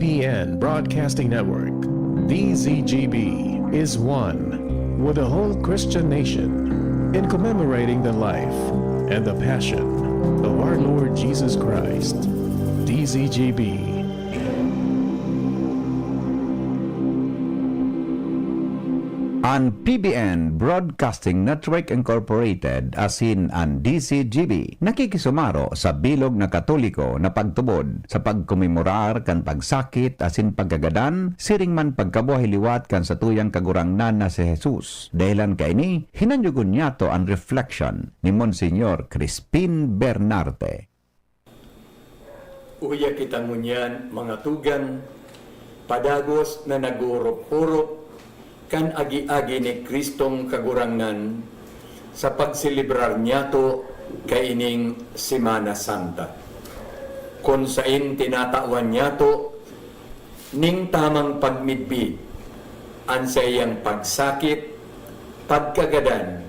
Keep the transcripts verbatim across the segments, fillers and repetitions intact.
P N Broadcasting Network, D Z G B, is one with the whole Christian nation in commemorating the life and the passion of our Lord Jesus Christ. D Z G B. An P B N Broadcasting Network Incorporated asin an D Z G B nakikisumaro sa bilog na Katoliko na pagtubod sa pagkomemorar kan pagsakit asin pagkagadan siring man pagkabuhay liwat kan satuyang Kagurangnan na si Jesus. Dahelan kaini, hinanyogon niyato an reflection ni Monsignor Crispin Bernarte. Uya kita ngunyan, mga tugang, padagos na nag-uurop-urop kan agi-agi ni Kristong Kagurangnan sa pagselebrar niyato kaining Semana Santa, kun saen tinatawan niyato ning tamang pagmidbid an saiyang pagsakit, pagkagadan,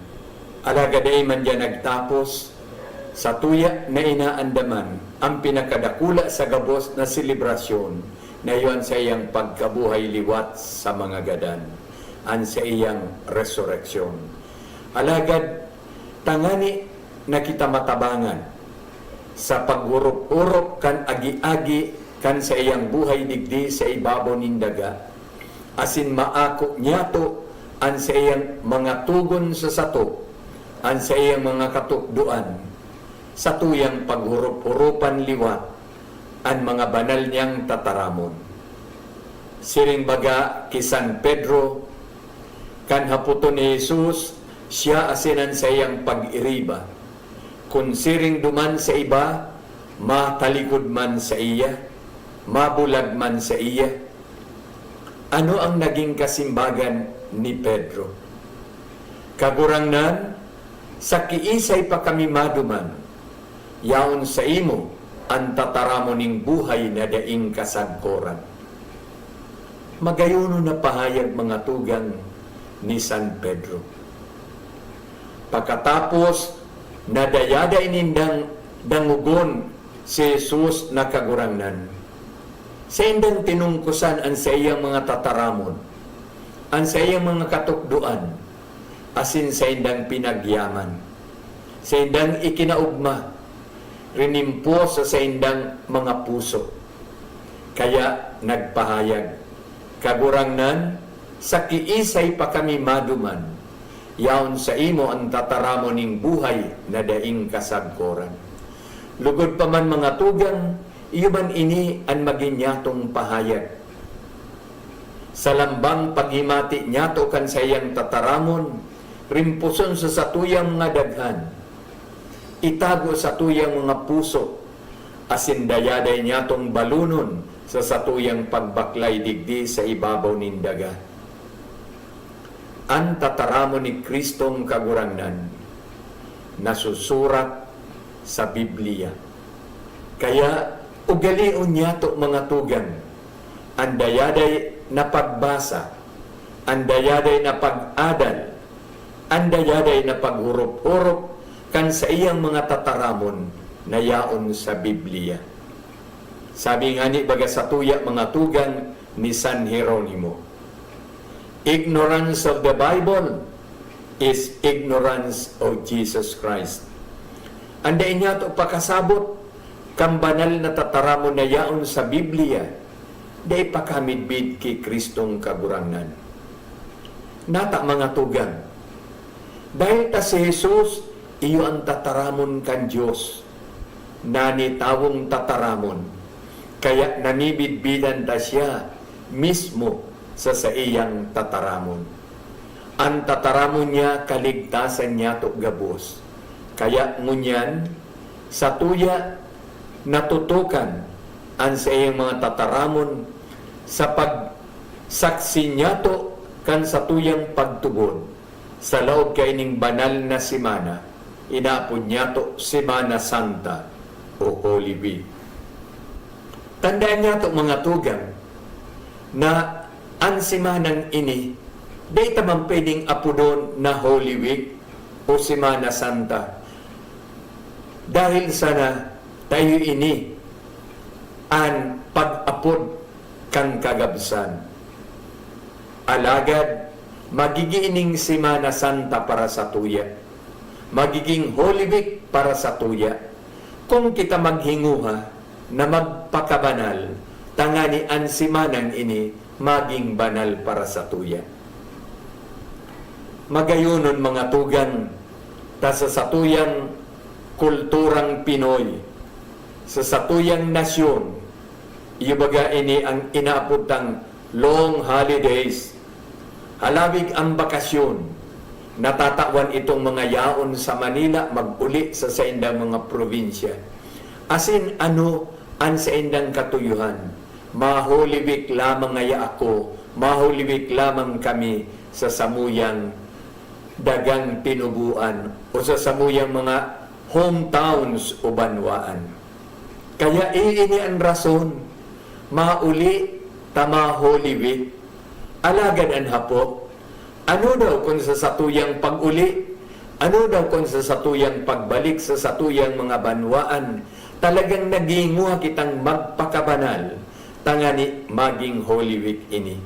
alagad dai man diyan nagtapos, satuya na inaandaman an pinakadakula sa gabos na selebrasyon, na iyo an saiyang pagkabuhay liwat sa mga gadan, an saiyang resureksyon. Alagad tangani na kita matabangan sa pag-orop-orop kan agi-agi kan saiyang buhay digdi sa ibabaw nin daga, asin maako niyato an saiyang mga togon sa sato, an saiyang mga katukdoan, satuyang paghorop-horopan liwat an mga banal niyang tataramon. Siring baga ki San Pedro, kan hapoton ni Jesus siya asin an saiyang pag-iriba, kun siring duman sa iba, matalikod man saiya, mabulag man saiya. Ano ang naging kasimbagan ni Pedro? "Kagurangnan, sa kiisay pa kami maduman? Yaon saimo an tataramon nin buhay na daing kasagkoran." Magayonon na pahayag, mga tugang, ni San Pedro. Pakatapos na dayaday nindang dangogon si Jesus na Kagurangnan, saindang tinungkosan an saiyang mga tataramon, an saiyang mga katukdoan, asin saindang pinagyaman. Saindang ikinaogma, rinimpo sa saindang mga puso. Kaya nagpahayag, "Kagurangnan, sa kiisay pa kami maduman? Yaon saimo an tataramon nin buhay na daing kasagkoran." Lugod pa man, mga tugang, iyo man ini an magin niyatong pahayag. Sa lambang paghimati niyato kan saiyang tataramon, rimposon sa satuyang mga daghan, itago sa satuyang mga puso, asin dayaday niyatong balonon sa satuyang pagbaklay digdi sa ibabaw nin daga. An tataramon ni Kristong Kagurangnan nasusurat sa Biblia. Kaya, ugalion niyato, mga tugang, an dayaday na pagbasa, an dayaday na pag-adal, an dayaday na paghorop-horop kan saiyang mga tataramon na yaon sa Biblia. Sabi ngani baga satuya, mga tugang, ni San Jeronimo, "Ignorance of the Bible is ignorance of Jesus Christ." An dai niyato pakasabot kan banal na tataramon na yaon sa Biblia, dai pakamidbid ki Kristong Kagurangnan. Nata, mga tugang, dahil ta si Jesus iyo an tataramon kan Dios, nani tawong tataramon, kaya namibidbidan ta siya mismo sa saiyang tataramon. An tataramon niya kaligtasan niyato gabos. Kaya ngunyan, satuya natutukan an saiyang mga tataramon sa pagsaksi niyato kan satuyang pagtubod. Sa laog kaining banal na semana, inaapod niyato Semana Santa o Holy Week. Tandaan niyato, mga tugang, na an semanang ini, dai ta man pwedeng apodon na Holy Week o Semana Santa. Dahil sana tayo ini an pag-apod kan kagabsan. Alagad, magigin ining Semana Santa para satuya. Magiging Holy Week para satuya. Kung kita maghinguha na magpakabanal, tangani an semanang ini maging banal para satuya. Magayonon, mga tugang, ta sa satuyang kulturang Pinoy, sa satuyang nasyon, iyo baga ini ang inaapod tang long holidays. Halawig ang bakasyon, natatawan itong mga yaon sa Manila mag-uli sa saindang mga probinsya. Asin ano an saindang katuyuhan? Ma-Holy Week lamang ngaya ako, ma-Holy Week lamang kami sa samuyang dagang tinubuan o sa samuyang mga hometowns o banwaan. Kaya iini an rason, mauli ta ma-Holy Week. Alagad an hapot, ano daw kun sa satuyang pag-uli? Ano daw kun sa satuyang pagbalik sa satuyang mga banwaan, talagang naghinguha kitang magpakabanal, tangani maging Holy Week ini?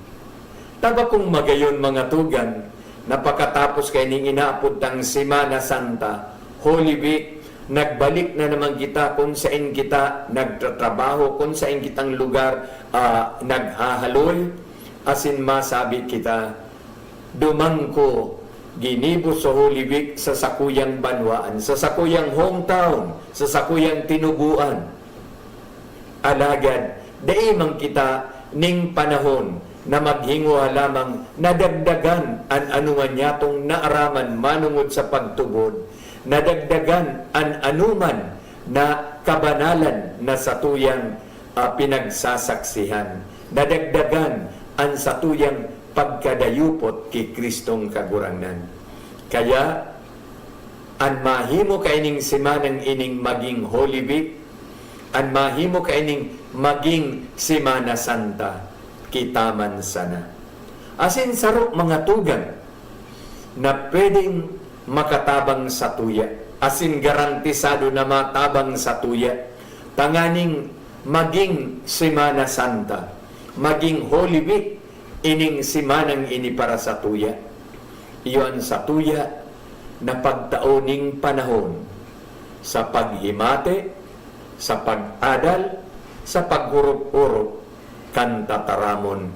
Ta bakong magayon, mga tugang, na pakatapos kaining inaapod tang Semana Santa, Holy Week, nagbalik na naman kita kun saen kita nagtatrabaho, kun saen kitang lugar, ah, naghahaloy, asin masabi kita, "Duman ko ginibo sa Holy Week sa sakuyang banwaan, sa sakuyang hometown, sa sakuyang tinubuan." Alagad dai man kita nin panahon na maghinguha lamang na dagdagan an anoman nyatong naaraman manongod sa pagtubod, na dagdagan an anoman na kabanalan na satuyang, ah, pinagsasaksihan, na dagdagan an satuyang pagkadayupot ki Cristong Kagurangnan. Kaya, an mahimo kaining semanang ining maging Holy Week, an mahimo kaining maging Semana Santa, kita man sana. Asin saro, mga tugang, na pwedeng makatabang satuya, asin garantisado na matabang satuya, tanganing maging Semana Santa, maging Holy Week, ining semanang ini para satuya. Iyo an satuya na pagtao nin panahon sa paghimati, sa pag-adal, sa paghurup-hurup kan tataramon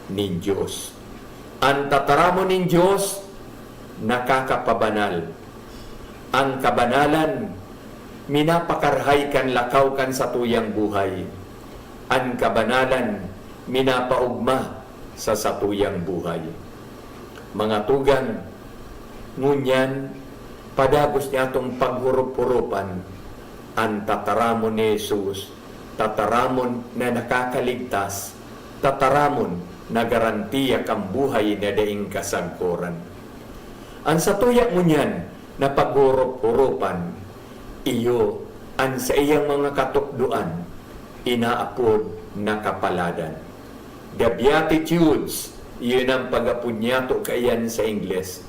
nin Dios. An tataramon nin Dios nakakapabanal. An kabanalan minapakarahay kan lakaw kan satuyang buhay. An kabanalan minapaogma sa satuyang buhay. Mga tugang, ngunyan, padagos niyatong paghurup-hurupan an tataramon ni Jesus, tataramon na nakakaligtas, tataramon na garantiya kan buhay na daing kasagkoran. An satuya ngunyan na paghurup-hurupan, iyo an saiyang mga katukdoan inaapod na kapaladan. The Beatitudes, iyon an pag-apod niyato kaiyan sa Ingles.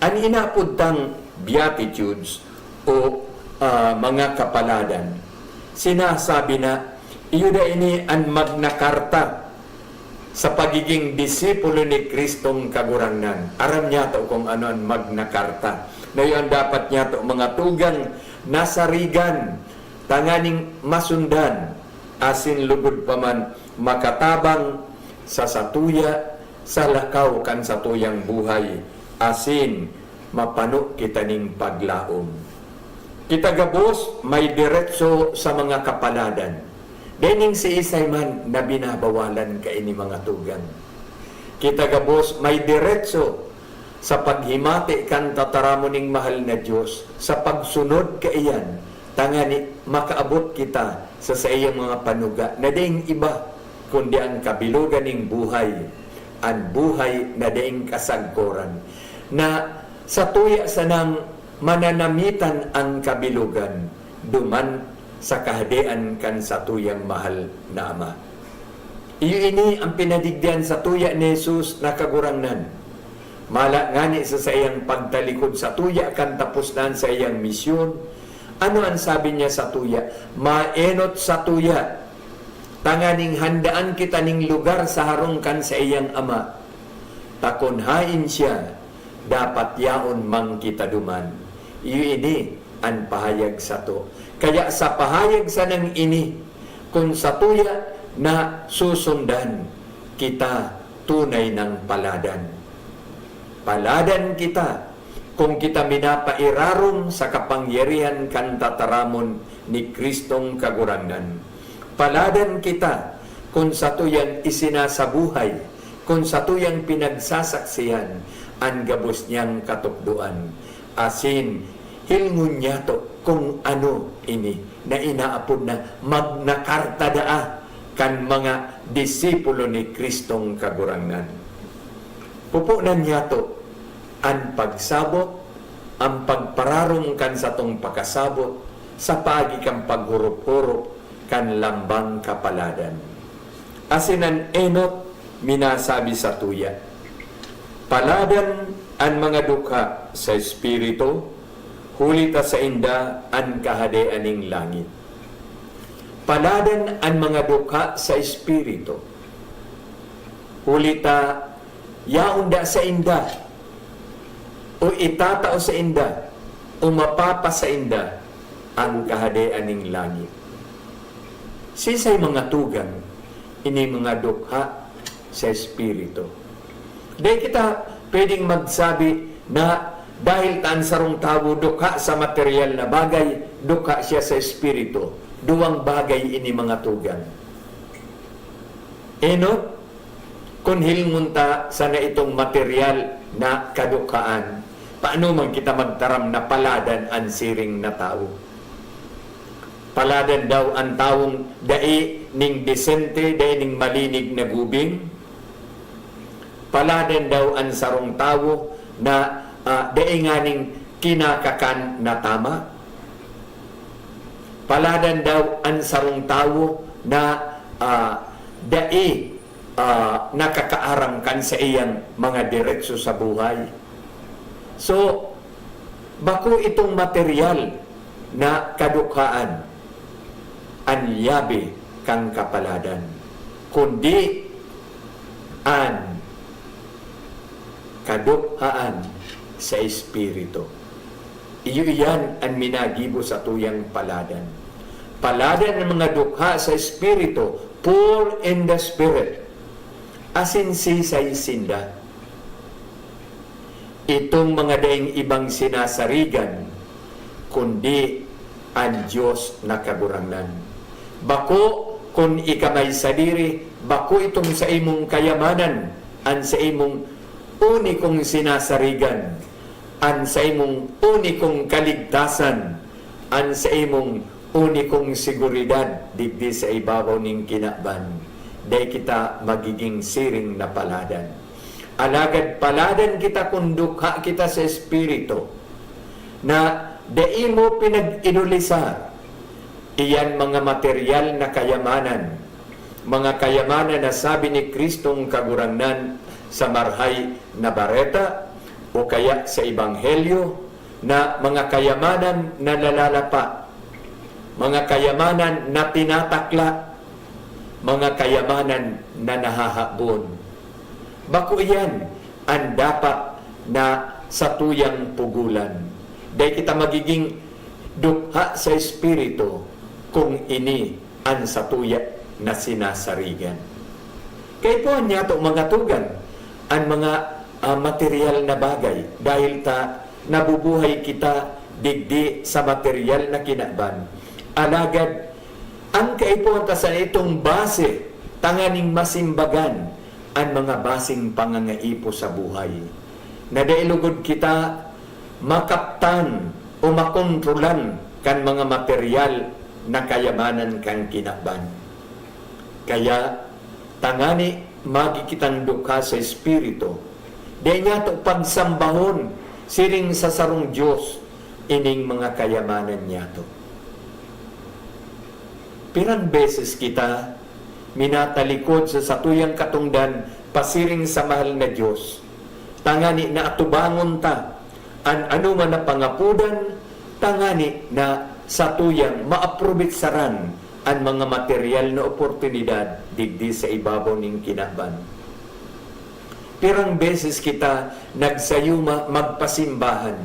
An inaapod tang Beatitudes o, ah, mga kapaladan, sinasabi na iyo daa ini an Magna Carta sa pagiging disipulo ni Cristong Kagurangnan. Aram niyato kun ano an Magna Carta. Na iyo an dapat niyato, mga tugang, nasarigan tanganing masundan, asin lugod pa man makatabang sa satuya, sa lakaw kan satuyang buhay, asin mapano kita nin paglaom. Kita gabos may deretso sa mga kapaladan. Dai nin siisay man na binabawalan kaini, mga tugang. Kita gabos may deretso sa paghimati kan tataramon nin mahal na Dios, sa pagsunod kaiyan, tangani makaabot kita sa saiyang mga panuga na daing iba kundi an kabilogan nin buhay, an buhay na daing kasagkoran, na satuya sanang mananamitan an kabilogan duman sa Kahadean kan satuyang mahal na Ama. Iyo ini an pinadigdihan satuya ni Jesus na Kagurangnan. Mala ngani sa saiyang pagtalikod satuya kan tapos na an saiyang misyon, ano an sabi niya satuya? Maenot satuya tanganing handaan kita nin lugar sa harong kan saiyang Ama, ta kun haen siya, dapat yaon man kita duman. Iyo ini an pahayag sato. Kaya sa pahayag sanang ini, kun satuya na susundan, kita tunay nang paladan. Paladan kita kun kita minapairarom sa kapangyarihan kan tataramon ni Kristong Kagurangnan. Paladan kita kun satuyang isinasabuhay, kun satuyang pinagsasaksihan an gabos niyang katukdoan, asin hilngon niyato kun ano ini na inaapod na Magna Carta daa kan mga disipulo ni Kristong Kagurangnan. Pupunan niyato an pagsabot, an pagpararom kan satong pakasabot sa paagi kan paghurop-hurop kan lambang kapaladan. Asin an enot minasabi satuya, "Paladan an mga dukha sa Espiritu, huli ta sainda an Kahadean nin langit." Paladan an mga dukha sa Espiritu, huli ta yaon daa sainda, o itatao sainda, o mapapasainda an Kahadean nin langit. Siisay mga tugang ini mga dukha sa Espiritu? Dai kita pwedeng magsabi na dahil ta an sarong tawo dukha sa materyal na bagay, dukha siya sa Espiritu. Duwang bagay ini mga tugang. Enot, kun hilngon ta sana itong materyal na kadukhaan, paano man kita magtaram na paladan an siring na tawo? Paladan daw an tawong dai nin desente, dai nin malinig na gubing. Paladan daw an sarong tawo na, ah, dai nganing kinakakan na tama. Paladan daw an sarong tawo na, ah, dai, ah, nakakaaram kan saiyang mga diretso sa buhay. So, bako itong materyal na kadukhaan an yabi kan kapaladan, kundi an kadukhaan sa Espiritu. Iyo iyan an minagibo satuyang paladan. Paladan an mga dukha sa Espiritu, poor in the Spirit, asin sisay sinda. Itong mga daing ibang sinasarigan, kundi an Dios na Kagurangnan. Bako kun ika may sadiri, bako itong saimong kayamanan, an saimong unikong sinasarigan, an saimong unikong kaligtasan, an saimong unikong seguridad digdi sa ibabaw nin kinaban. Dai kita magiging siring na paladan. Alagad paladan kita kun dukha kita sa Espiritu, na dai mo pinag-idolisar iyan mga materyal na kayamanan, mga kayamanan na sabi ni Kristong Kagurangnan sa Marahay na Bareta o kaya sa Ebanghelyo, na mga kayamanan na nalalapa, mga kayamanan na tinatakla, mga kayamanan na nahahabon. Bako iyan an dapat na satuyang pugolan. Dai kita magiging dukha sa Espiritu kung ini an satuya na sinasarigan. Kaipuhan niyato, mga tugang, an mga, ah, materyal na bagay, dahil ta nabubuhay kita digdi sa materyal na kinaban. Alagad, an kaipuhan ta sana itong base tanganing masimbagan an mga baseng pangangaipo sa buhay, na dai lugod kita makaptan o makontrolan kan mga materyal na kayamanan kan kinaban. Kaya, tangani magi kitang dukha sa Espiritu, dai niyato pagsambahon siring sa sarong Dios ining mga kayamanan niyato. Pirang beses kita minatalikod sa satuyang katongdan pasiring sa mahal na Dios, tangani na atubangon ta an anoman na pangapodan, tangani na satuyang maaprobetsaran an mga materyal na oportunidad digdi sa ibabaw nin kinaban. Pirang beses kita nagsayuma magpasimbahan,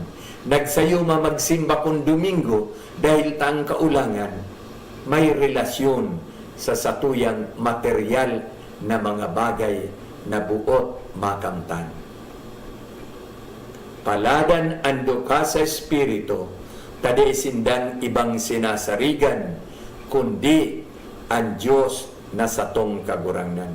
nagsayuma magsimba kun Domingo dahil ta an kaulangan may relasyon sa satuyang materyal na mga bagay na boot makamtan. Paladan an dukha sa Espiritu, ta dai sindang ibang sinasarigan, kundi an Dios na satong Kagurangnan.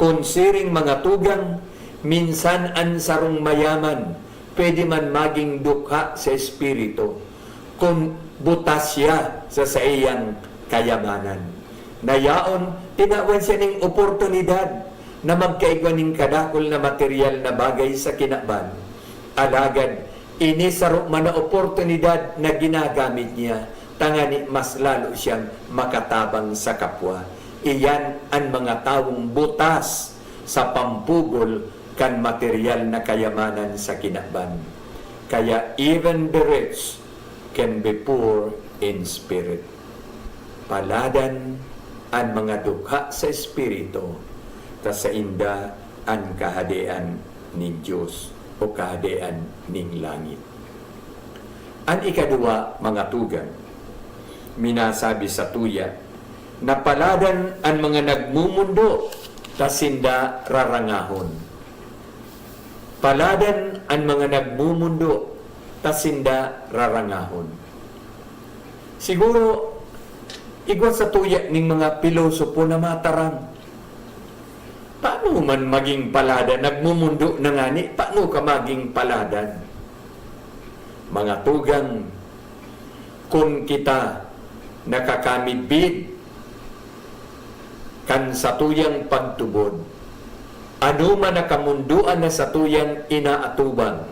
Kun siring, mga tugang, minsan an sarong mayaman pwede man magin dukha sa espiritu, kun butas siya sa saiyang kayamanan. Na yaon, tinawan siya nin oportunidad na magkaigwa nin kadakul na materyal na bagay sa kinaban. Alagad, ini saro man na oportunidad na ginagamit niya, tangani mas lalo siyang makatabang sa kapwa. Iyan an mga tawong butas sa pampugol kan materyal na kayamanan sa kinaban. Kaya, even the rich can be poor in spirit. Paladan an mga dukha sa espiritu, ta sainda an Kahadean nin Dios o Kahadean nin langit. An ikaduwa, mga tugang, minasabi satuya na paladan an mga nagmumundo, ta sinda rarangahon. Paladan an mga nagmumundo, ta sinda rarangahon. Siguro, igwa satuya ning mga pilosopo na mataram. Paano man maging paladan? Nagmumundo na ngani, paano ka maging paladan? Mga tugang, kun kita nakakamidbid kan satuyang pagtubod, ano man na kamundoan na satuyang inaatubang,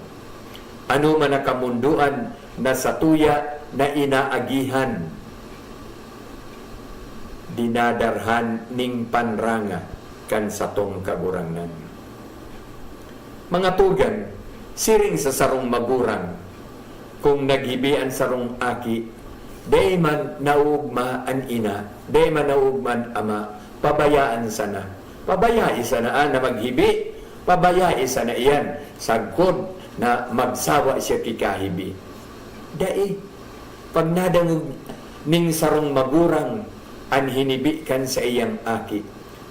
ano man na kamundoan na satuya na inaagihan, dinadarhan nin panranga kan satong Kagurangnan. Mga tugang, siring sa sarong magurang, kun naghibi an sarong aki, dai man naugma an ina, dai man naugma an ama, pabayaan sana. Pabayai sana an na maghibi, pabayai sana iyan, sagkod na magsawa siya ki kahibi. Dai. Pag nadangog nin sarong magurang an hinibi kan saiyang aki,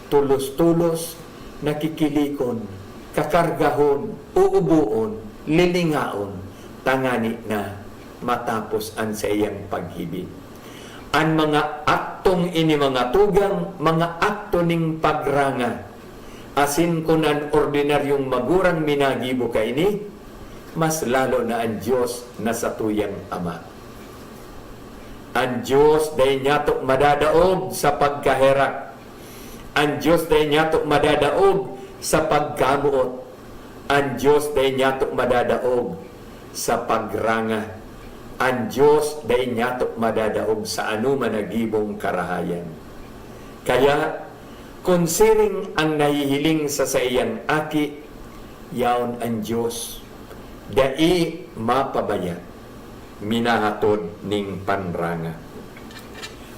tolos-tolos, nakikilikon, kakargahon, uuboon, lilingaon, tangani na matapos an saiyang paghibi. An mga aktong ini, mga tugang, mga akto nin pagranga, asin kun an ordinaryong magurang minagibo kaini, mas lalo na an Dios na satuyang Ama. An Dios dai niyato madadaog sa pagkaherak. An Dios dai niyato madadaog sa pagkamoot. An Dios dai niyato madadaog sa pagranga. An Dios dai niyato madadaog sa anoman na gibong karahayan. Kaya, kun siring an nahihiling sa saiyang aki, yaon an Dios, dai mapabaya, minahatod nin panranga.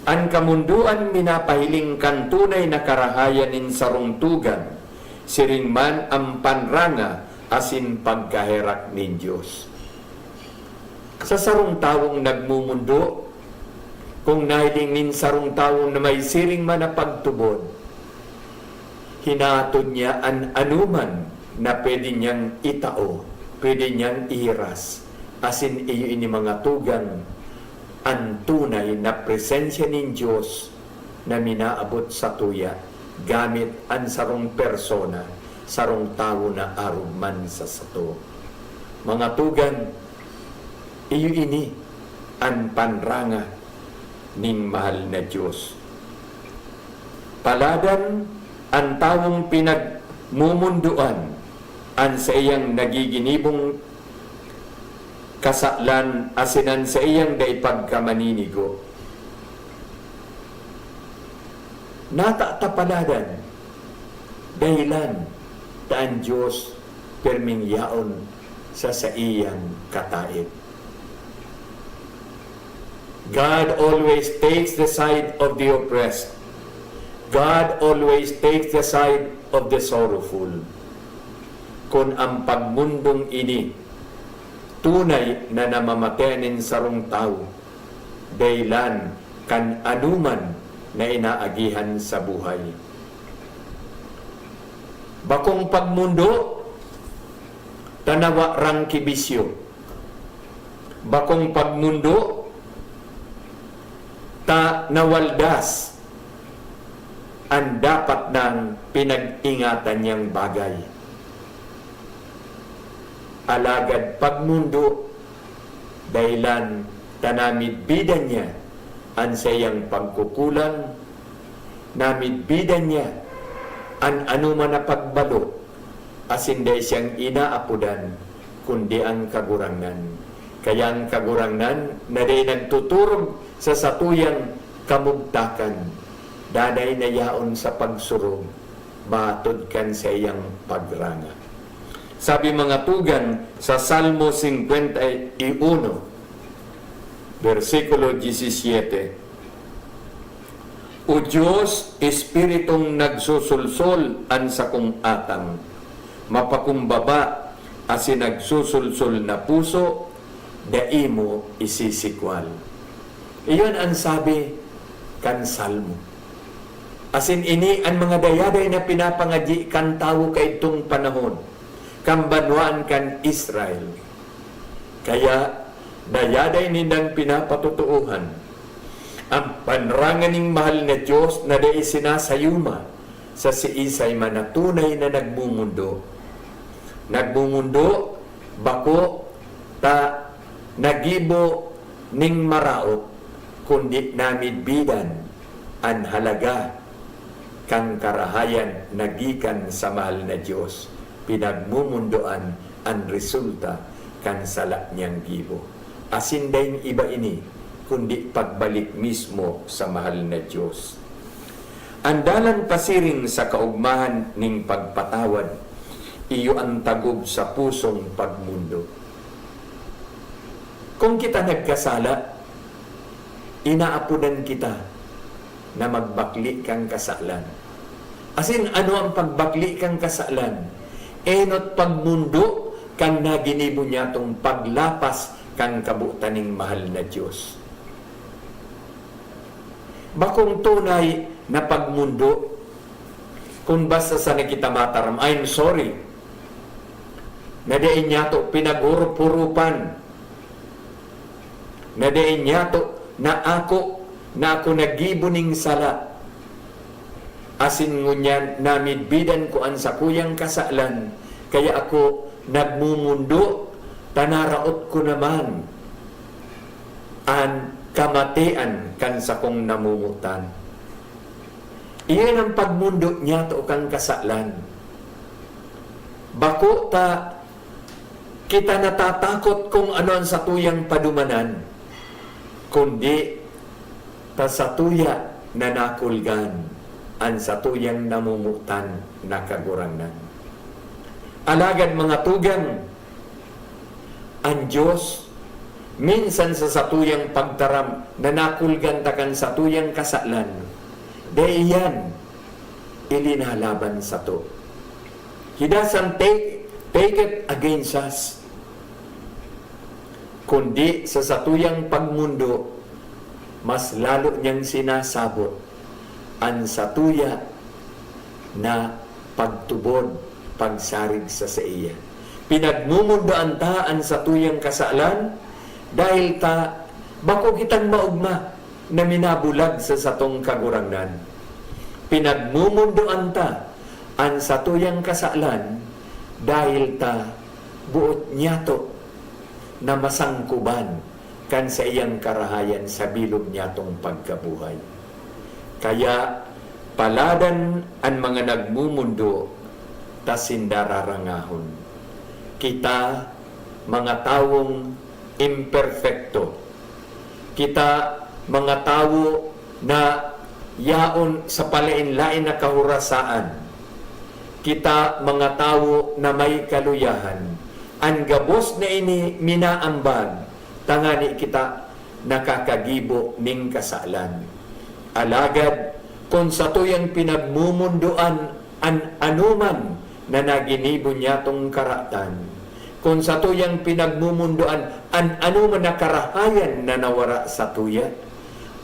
An kamundoan minapahiling kan tunay na karahayan nin sarong tugang, siring man an panranga asin pagkaherak nin Dios. Sa sarong tawong nagmumundo, kun nahiling nin sarong tawo na may siring man na pagtubod, hinatod niya an anoman na pwede niyang itao, pwede niyang ihiras, asin iyo ini, mga tugang, an tunay na presensya nin Dios na minaabot satuya gamit an sarong persona, sarong tawo na arog man sa sato. Mga tugang, iyo ini an panranga nin mahal na Dios. Paladan an tawong pinagmumundoan an saiyang nagiginibong kasalan asin an saiyang dai pagkamaninigo. Nata ta paladan, dahelan ta an Dios pirming yaon sa saiyang kataed. God always takes the side of the oppressed. God always takes the side of the sorrowful. Kun ang pagmundong ini tunay na namamatean nin sarong tawo, dahelan kan anoman na inaagihan sa buhay. Bakong pagmundo, ta nawa rang ki bisyo. Bakong pagmundo, ta nawaldas an dapat nang pinag-ingatan niyang bagay. Alagad pagmundo, dahelan ta namidbidan niya an saiyang pagkukulang, namidbidan niya an anoman na pagbalo, asin dai siyang inaapodan, kundi an Kagurangnan. Kaya an Kagurangnan na dai nagtuturog sa satuyang kamugtakan, danay na yaon sa pagsurog matod kan saiyang pagranga. Sabi mga tugang sa Salmo singkwenta y uno, bersikulo disisyete, "O Dios, Espiritong nagsusulsol an sakong atang, mapakumbaba asin nagsusulsol na puso, dai mo isisikwal." Iyon an sabi kan Salmo. Asin ini an mga dayaday na pinapangadyi kan tawo kaidtong panahon, kan banwaan kan Israel. Kaya, dayaday nindang pinapatotoohan an panrangan ning mahal na Dios na dai sinasayuma sa siisay man na tunay na nagmumundo. Nagmumundo, bako ta nagibo ning maraot, kundi namidbidan an halaga kan karahayan na gikan sa mahal na Dios, pinagmumundoan an resulta kan sala niyang gibo. Asin daing iba ini, kundi pagbalik mismo sa mahal na Dios. An dalan pasiring sa kaogmahan nin pagpatawad, iyo an tagob sa pusong pagmundo. Kun kita nagkasala, inaapodan kita na magbakle kan kasalan. Asin ano an pagbakle kan kasalan? Enot pagmundo kan naginibo niyatong paglapas kan kabotan nin mahal na Dios. Bakong tunay na pagmundo kun basta sana kita mataram, "I'm sorry," na dai niyato pinaghurup-hurupan, na dai niyato naako na ako naggibo nin sala. Asin ngunyan namidbidan ko an sakuyang kasalan, kaya ako nagmumundo ta naraot ko naman an kamatean kan sakong namomotan. Iyan an pagmundo niyato kan kasalan. Bako ta kita natatakot kun ano an satuyang padumanan, kundi ta satuya na nakulgan an satuyang namomotan na Kagurangnan. Alagad, mga tugang, an Dios, minsan sa satuyang pagtaram na nakulgan ta kan satuyang kasalan, dai iyan ilinalaban sato. He doesn't take, take it against us. Kundi sa satuyang pagmundo, mas lalo niyang sinasabot an satuya na pagtubod, pagsarig sa saiya. Pinagmumundoan ta an satuyang kasalan dahil ta bako kitang maogma na minabulag sa satong Kagurangnan. Pinagmumundoan ta an satuyang kasalan dahil ta boot niyato na masangkoban kan saiyang karahayan sa bilog niyatong pagkabuhay. Kaya, paladan an mga nagmumundo, ta sinda rarangahon. Kita, mga tawong imperpekto. Kita, mga tawo na yaon sa palaen-laen na kahorasaan. Kita, mga tawo na may kaluyahan. An gabos na ini minaambag, tangani kita nakakagibo nin kasalan. Alagad kun satuyang pinagmumundoan an anoman na naginibo niyatong karatan, kun satuyang pinagmumundoan an anoman na karahayan na nawara satuya,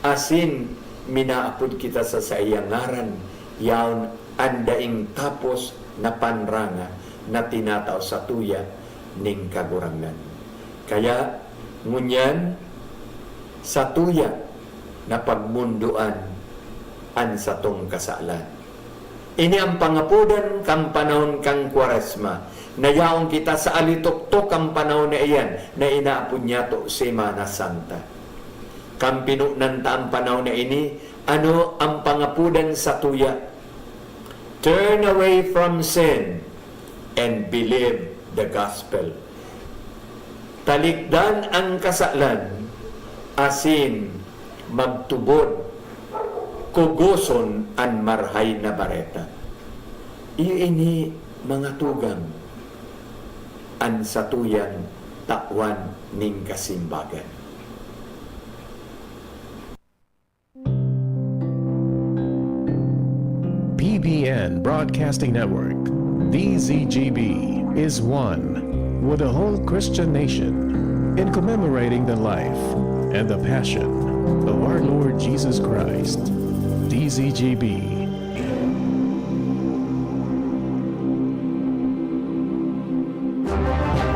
asin minaapod kita sa saiyang ngaran, yaon an daing tapos na panranga na tinatao satuya nin Kagurangnan. Kaya, ngunyan, satuya na pagmundoan an satong kasalan. Ini an pangapodan kan panahon kan Kwaresma, na yaon kita sa alitoktok kan panahon na iyan na inaapod niyato Semana Santa. Kan pinonan ta an panahon na ini, ano an pangapodan satuya? Turn away from sin and believe the gospel. Talikdan an kasalan asin magtubod, kugoson an Marahay na Bareta. Iyo ini, mga tugang, an satuyang tawan nin kasimbagan. P B N Broadcasting Network, D Z G B, is one with the whole Christian nation in commemorating the life and the passion of our Lord Jesus Christ. D Z G B.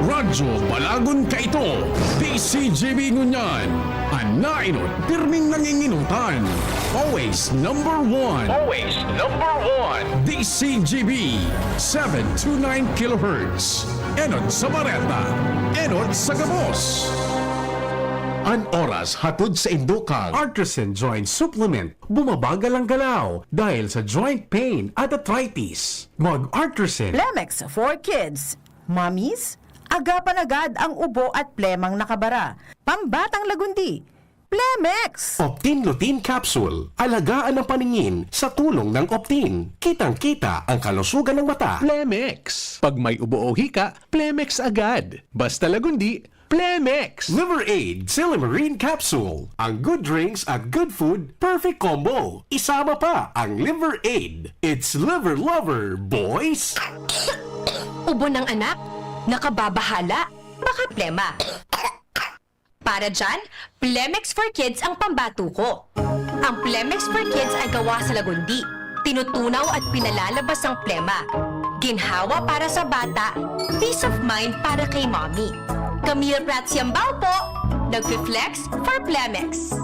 Radyo Balagon kaito, D Z G B ngunyan, an naenot pirming nangingenotan. Always number one. Always number one. D Z G B, seven two nine kilohertz. Enot sa bareta, enot sa gabos. An oras hatod saindo kan Artisan Joint Supplement. Bumabagal ang galaw dahil sa joint pain at arthritis. Mag-Artisan. Plemex for Kids. Mommies, agapan agad ang ubo at plemang nakabara. Pambatang lagundi. Plemex! Optin Lutein Capsule. Alagaan ang paningin sa tulong ng Optin. Kitang-kita ang kalusugan ng mata. Plemex. Pag may ubo o hika, Plemex agad. Basta lagundi, Plemex! Liver Aid Silymarin Capsule. Ang good drinks at good food, perfect combo. Isama pa ang Liver Aid. It's Liver Lover, boys! Ubo ng anak? Nakababahala? Baka plema. Para dyan, Plemex for Kids ang pambato ko. Ang Plemex for Kids ay gawa sa lagundi. Tinutunaw at pinalalabas ang plema. Ginhawa para sa bata, peace of mind para kay mommy. Camille Prats Yambao po, nagfi-flex for Plemex.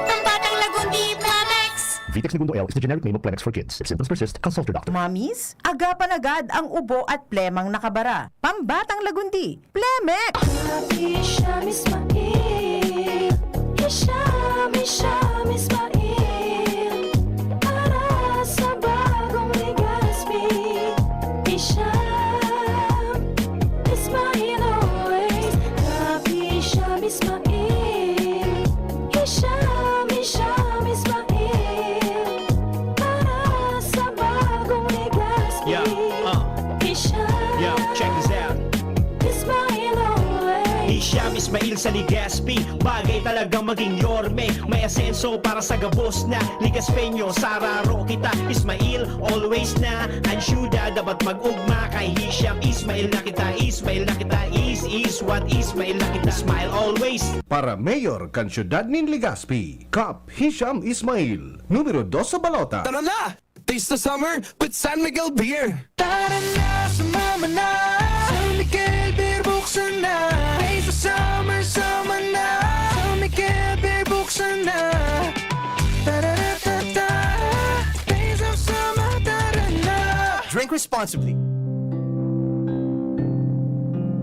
Ang batang lagundi, Plemex! Vitex Negundo L is the generic name of Plemex for kids. If symptoms persist, consult your doctor. Mommies, agapan agad ang ubo at plemang nakabara. Pambatang lagundi, Plemex! Happy Hisham Ismail. Hisham, Hisham Ismail. Para sa bagong Legazpi. Hisham Ismail always. Happy Hisham Ismail. Hisham, Hisham Ismail. Para sa bagong Legazpi. Yeah, uh. Hisham. Yo, check this out. Ismail always. Hisham Ismail sa Legazpi, bagay talagang maging Yorme. May asenso para sa gabos na Legazpeño. Sararo kita, Ismail always na. Ang syudad dapat mag-ugma kay Hisham Ismail na kita. Ismail na kita, is, is what Ismail na kita. Smile always. Para mayor kan syudad nin Legazpi, Kap Hisham Ismail, numero dos sa balota. Tara na! Taste the summer with San Miguel Beer! Tara na, sumama na! San Miguel Beer, buksan na! Taste the summer, sama na! San Miguel Beer, buksan na! Tara-ra-ta-ta! Taste of summer, tara na! Drink responsibly.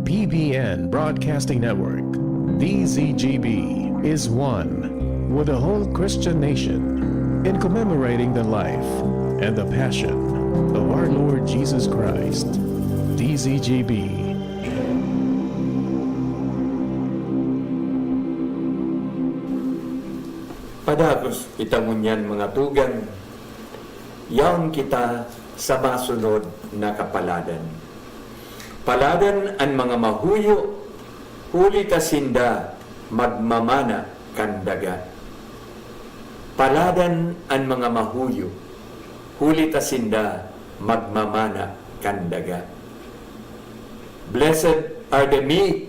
P B N Broadcasting Network, D Z G B, is one with the whole Christian nation in commemorating the life and the passion of our Lord Jesus Christ. D Z G B. Padagos kita ngunyan, mga tugang, yaon kita sa masunod na kapaladan. Paladan an mga mahuyo, huli ta sinda magmamana kan daga. Paladan an mga mahuyo, huli ta sinda magmamana kan daga. Blessed are the meek,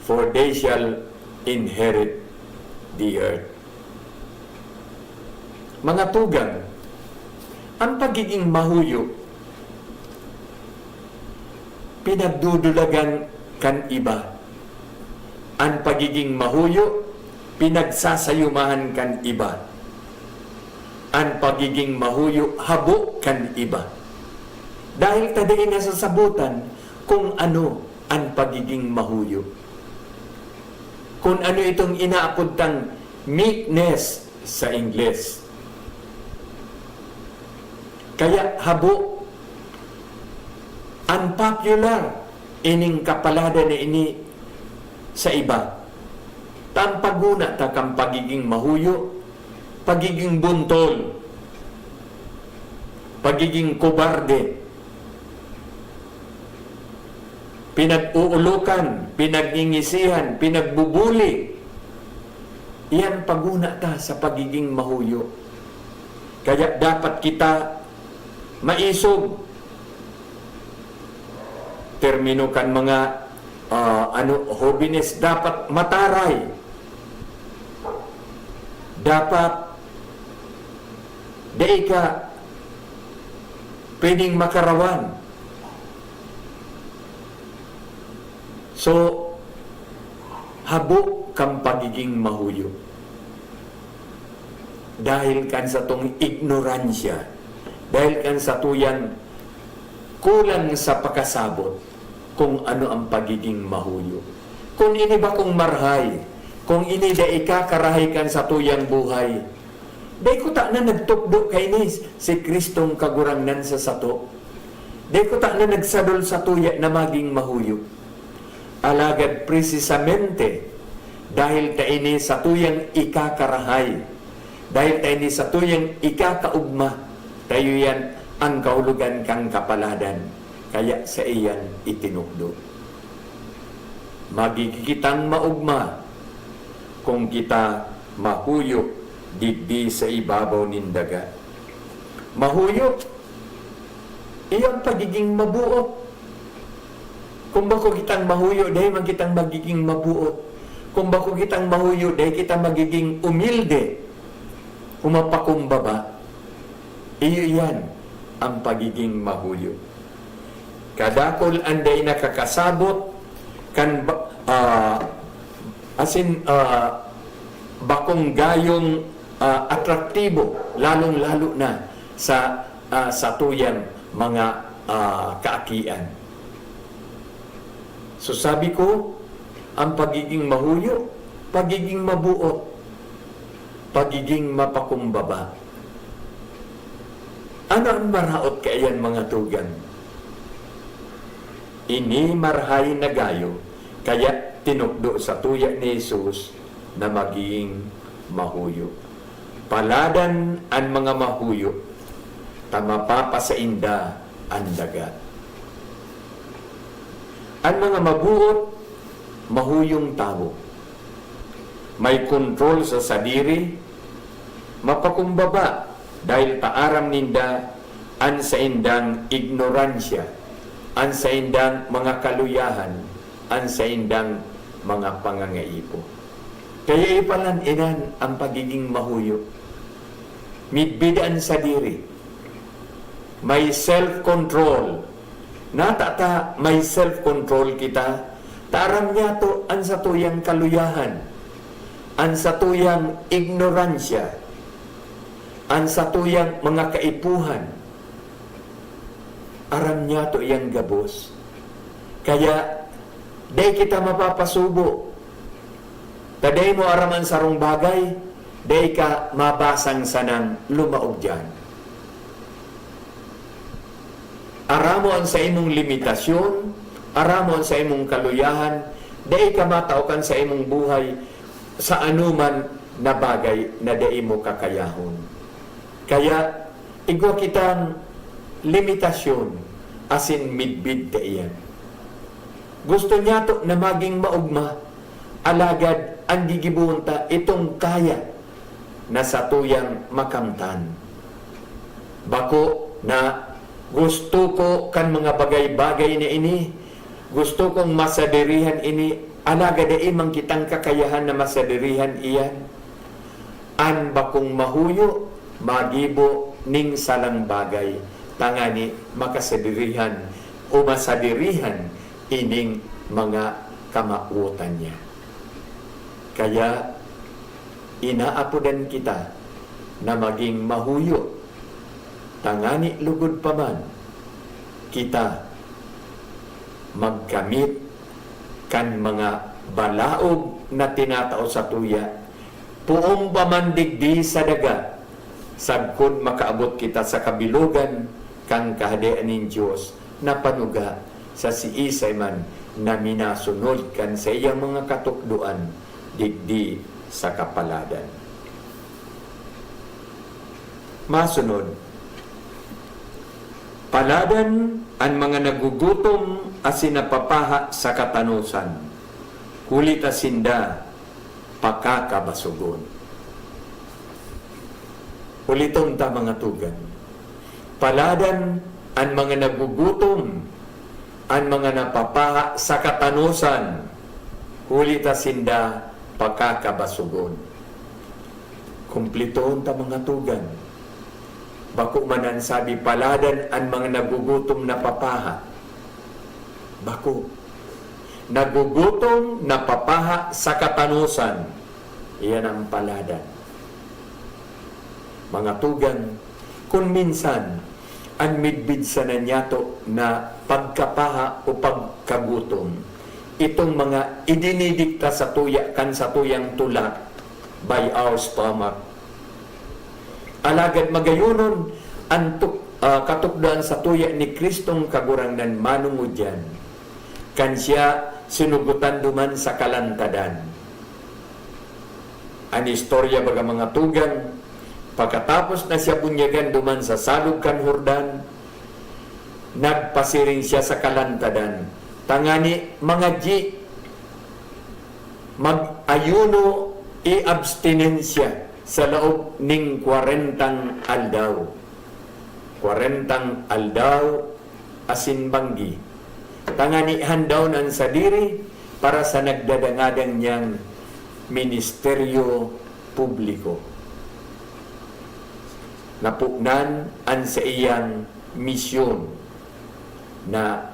for they shall inherit the earth. Mga tugang, ang pagiging mahuyo, pinagdudulagan kan iba. Ang pagiging mahuyo, pinagsasayumahan kan iba. Ang pagiging mahuyo, habo kan iba. Dahil ta dai nasasabotan kung ano ang pagiging mahuyo. Kung ano itong inaapod tang meekness sa Ingles. Kaya habo, unpopular ining kapaladan na ini sa iba. Ta an paghona ta kan pagiging mahuyo, pagiging buntol, pagiging kobarde, pinag-uulokan, pinagngingisihan, pinagbubuli. Iyan paghona ta sa pagiging mahuyo. Kaya dapat kita maisog. Termino kan mga, ah, ano, hobenes, dapat mataray. Dapat dai ka pwedeng makarawan. So, habo kan pagiging mahuyo. Dahil kan satong ignoransya, dahil kan satuyang kulang sa pakasabot kung ano ang pagiging mahuyo. Kung ini bakong marahay, kung ini dai kakarahay kan satuyang buhay, dai kutana nagtukdo kaini si Kristong Kagurangnan sa sato. Dai kutana nagsadol satuya na magin mahuyo. Alagad presisamente dahil ta ini satuyang ikakarahay, dahil ta ini satuyang ikakaogma, ta iyo iyan an kahulogan kan kapaladan, kaya saiyan itinukdo. Magigin kitang maogma kung kita mahuyo digdi sa ibabaw nin daga. Mahuyo, iyo an pagiging mabuot. Kung bako kitang mahuyo, dai man kitang magiging mabuot. Kung bako kitang mahuyo, dai kita magiging umilde o mapakumbaba. Iyo iyan an pagiging mahuyo. Kadakul an dai nakakasabot kan ba-, ah, asin, ah, bakong gayong, ah, atraktibo, lalong-lalo na sa, ah, satuyang mga, ah, kaakian. So, sabi ko, ang pagiging mahuyo, pagiging mabuot, pagiging mapakumbaba. Ano an maraot kaiyan, mga tugang? Ini marahay na gayo, kaya tinukdo satuya ni Jesus na maging mahuyo. Paladan an mga mahuyo, ta mapapasainda an daga. An mga mabuot, mahuyong tawo. May kontrol sa sadiri, mapakumbaba, dahil ta aram ninda an saindang ignoransya, an saindang mga kaluyahan, an saindang mga pangangaipo. Kaya ipalan inan ang pagiging mahuyo. Midbid an sadiri. May self-control. Nata ta may self-control kita, ta aram niyato an satuyang kaluyahan, an satuyang ignoransya, an satuyang mga kaipuhan. Aram niyato iyang gabos. Kaya, dai kita mapapasubo. Ta dai mo aram an sarong bagay, dai ka mabasang sanang lumaog diyan. Aram mo an saimong limitasyon, aram mo an saimong kaluyahan, dai ka matao kan saimong buhay sa anoman na bagay na dai mo kakayahon. Kaya, igwa kitang limitasyon asin midbid ta iyan. Gusto niyato na maging maogma, alagad an gigibohon ta itong kaya na satuyang makamtan. Bako na gusto ko kan mga bagay-bagay na ini, gusto kong masadirihan ini, alagad dai man kitang kakayahan na masadirihan iyan. An bakong mahuyo, magibo ning sarong bagay, tangani makasadirihan o masadirihan ining mga kamawotan niya. Kaya, inaapodan kita na maging mahuyo, tangani lugod pa man kita magkamit kan mga balaog na tinatao satuya, poon pa man digdi sa daga, sagkod makaabot kita sa kabilogan kan Kahadean nin Dios na panuga sa siisay man na minasunod kan saiyang mga katukdoan digdi sa kapaladan. Masunod, paladan an mga nagugutom asin napapaha sa katanosan, huli ta sinda pakakabasogon. Uliton ta, mga tugang. Paladan an mga nagugutom, an mga napapaha sa katanosan, huli ta sinda pakakabasogon. Kumplitoon ta, mga tugang. Bako man an sabi, paladan an mga nagugutom, napapaha. Bako. Nagugutom, napapaha sa katanosan. Iyan ang paladan. Mga tugang, kun minsan, an midbid sana niyato na pagkapaha o pagkagutom, itong mga idinidikta satuya kan satuyang tulak, by our stomach. Alagad magayonon, an tuk-, ah, katukdoan satuya ni Cristong Kagurangnan manongod diyan, kan siya sinugotan duman sa kalantadan. An istorya, baga, mga tugang, pagkatapos na siya bunyagan duman sa salog kan Jordan, nagpasiring siya sa kalantadan, tangani mangadyi, mag-ayuno, i-abstinensya sa laog ning kwarentang aldaw. Kwarentang aldaw asin banggi, tangani handawon an sadiri para sa nagdadangadang niyang ministeryo publiko. Napunan an saiyang misyon na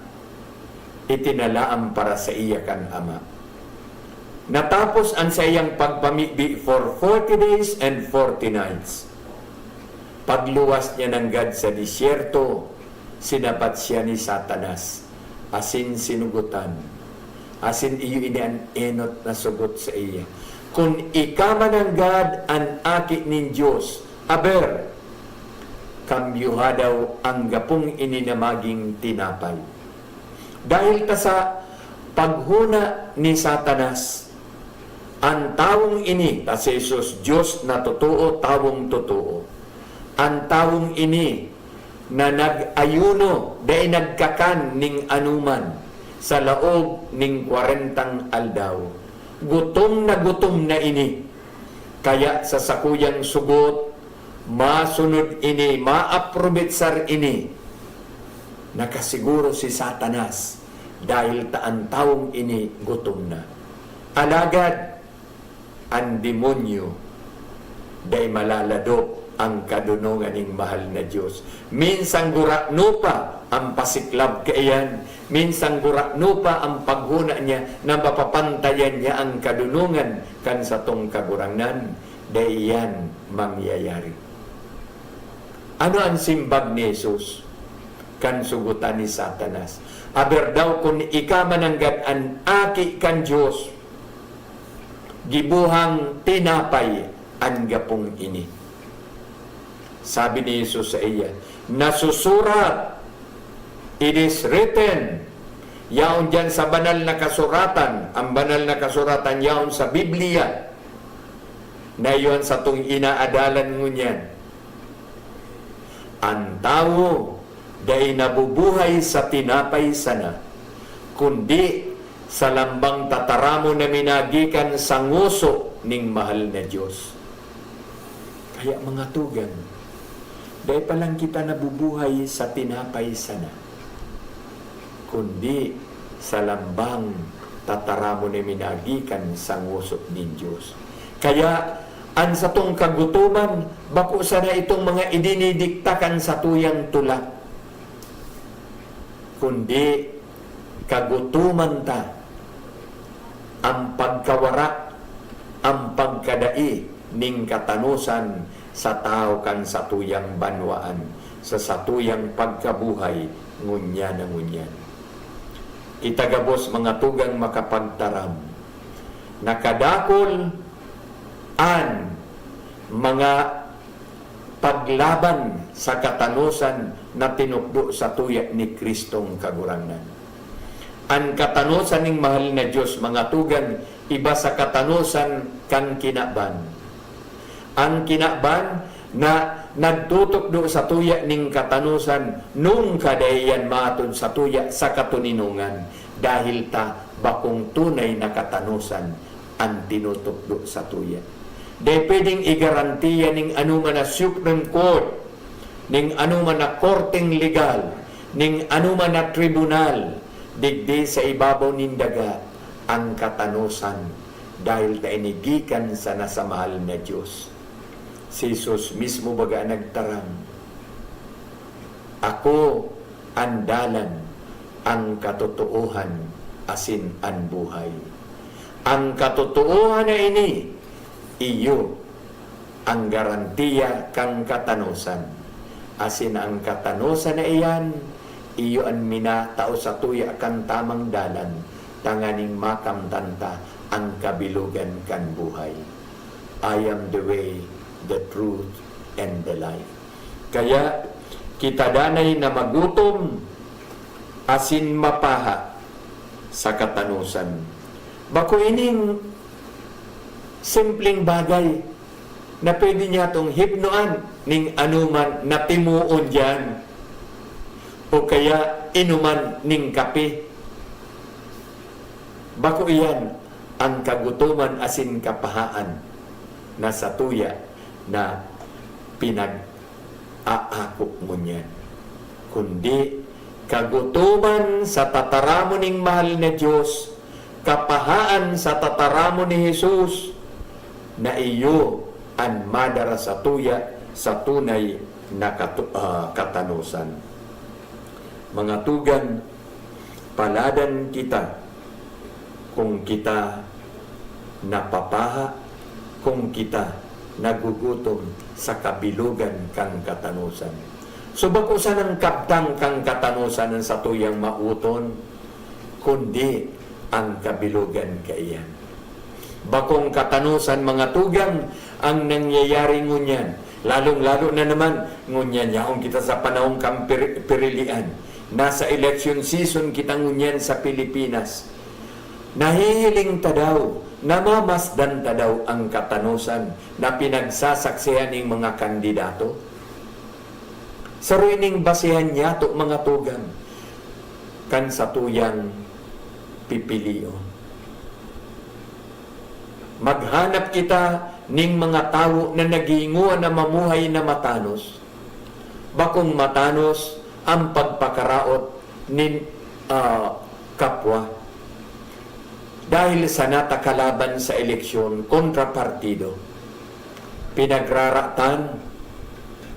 itinalaan para saiya kan Ama. Natapos an saiyang pagpamibi for forty days and forty nights. Pagluwas niya nanggad sa disyerto, sinabat siya ni Satanas, asin sinugotan. Asin iyo ini an enot na sugot saiya, "Kun ika man nanggad an Aki nin Dios, aber, kambyoha daw an gapong ini na magin tinapay." Dahel ta sa paghona ni Satanas, an tawong ini, ta si Jesus Dios na totoo, tawong totoo. An tawong ini na nag-ayuno, dai nagkakan nin anoman sa laog nin kwarentang aldaw. Gutom na gutom na ini. Kaya sa sakuyang sugot, masunod ini, maaprobetsar ini. Nakasiguro si Satanas dahel ta an tawong ini gutom na. Alagad an demonyo dai malaladop an kadunongan nin mahal na Dios. Minsan gurano pa an pasiklab kaiyan, minsan gurano pa an paghona niya na mapapantayan niya an kadunongan kan satong Kagurangnan. Dai iyan mangyayari. Ano an simbag ni Jesus kan sugotan ni Satanas? "Aber daw kun ika man nanggad an Aki kan Dios, gibohang tinapay an gapong ini." Sabi ni Jesus saiya, "Nasusurat, it is written." Yaon diyan sa Banal na Kasuratan, an Banal na Kasuratan yaon sa Biblia. Na iyo an satong inaadalan ngunyan. An tawo dai nabubuhay sa tinapay sana, kundi sa lambang tataramon na minagikan sa ngoso ning mahal na Dios. Kaya, mga tugang, dai pa lang kita nabubuhay sa tinapay sana, kundi sa lambang tataramon na minagikan sa ngoso nin Dios. Kaya, an satong kagutoman, bako sana itong mga idinidikta kan satuyang tula, kundi kagutoman ta, an pagkawara, an pagkadai nin katanosan sa tawo kan satuyang banwaan, sa satuyang pagkabuhay ngunyan na ngunyan. Kita gabos, mga tugang, makapagtaram na kadakul an mga paglaban sa katanosan na tinukdo satuya ni Kristong Kagurangnan. An katanosan ning mahal na Dios, mga tugang, iba sa katanosan kan kinaban. An kinaban na nagtutukdo satuya ning katanosan nung kadaiyan matod satuya sa katoninongan, dahil ta bakong tunay na katanosan an tinutukdo satuya. Dai pwedeng igarantiya ning anoman na Supreme Court, ning anoman na korteng legal, ning anoman na tribunal digdi sa ibabaw nin daga an katanosan, dahil ta ini gikan sana sa mahal na Dios. Si Jesus mismo baga an nagtaram, "Ako an dalan, an katotoohan, asin an buhay." An katotoohan na ini, iyo an garantiya kan katanosan. Asin an katanosan na iyan, iyo an minatao satuya kan tamang dalan, tanganing makamtan ta an kabilogan kan buhay. "I am the way, the truth, and the life." Kaya, kita danay na magutom asin mapaha sa katanosan. Bako ining simpleng bagay na pwede niyatong hipnoan ning anoman na timoon diyan o kaya inuman ning kape. Bako iyan an kagutoman asin kapahaan na satuya na pinag-aako ngunyan, kundi kagutoman sa tataramon ning mahal na Dios, kapahaan sa tataramon ni Jesus, na iyo an madara satuya sa tunay na katu-, ah, katanosan. Mga tugang, paladan kita kung kita napapaha, kung kita nagugutom sa kabilogan kan katanosan. So, bako sanang kabtang kan katanosan an satuyang maoton, kundi an kabilogan kaiyan. Bakong katanosan, mga tugang, ang nangyayari ngunyan, lalong-lalo na naman ngunyan yaon kita sa panahon kan pir-, pirilian. Nasa election season kita ngunyan sa Pilipinas. Nahihiling ta daw, namamasdan ta daw an katanosan na pinagsasaksihan ning mga kandidato? Saro ining basehan niyato, mga tugang, kan satuyang pipilion. Maghanap kita ning mga tawo na naghingowa na mamuhay na matanos. Bakong matanos an pagpakaraot nin, ah, kapwa. Dahil sana ta kalaban sa eleksyon, kontrapartido. Pinagraratan,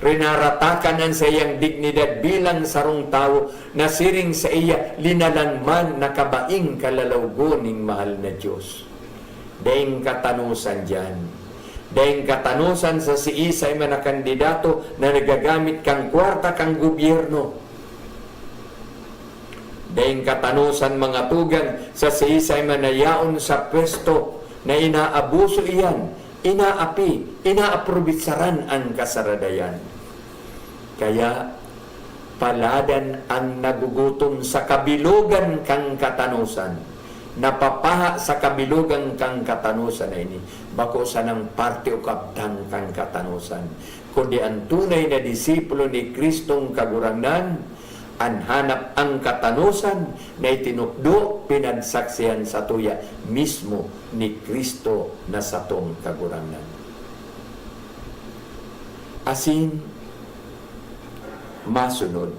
rinaratakan an saiyang dignidad bilang sarong tawo na siring saiya linalang man na kabaing kalalawgon nin mahal na Dios. Daing katanosan diyan. Daing katanosan sa siisay man na kandidato na nagagamit kan kwarta kan gobyerno. Daing katanosan, mga tugang, sa siisay man na yaon sa pwesto na inaabuso iyan, inaapi, inaaprobetsaran an kasaradayan. Kaya, paladan an nagugutom sa kabilogan kan katanosan, napapaha sa kabilogan kan katanosan na ini, bako sanang parte o kabtang kan katanosan, kundi an tunay na disipulo ni Kristong Kagurangnan, an hanap an katanosan na itinukdo, pinagsaksihan satuya mismo ni Cristo na satong Kagurangnan. Asin, masunod,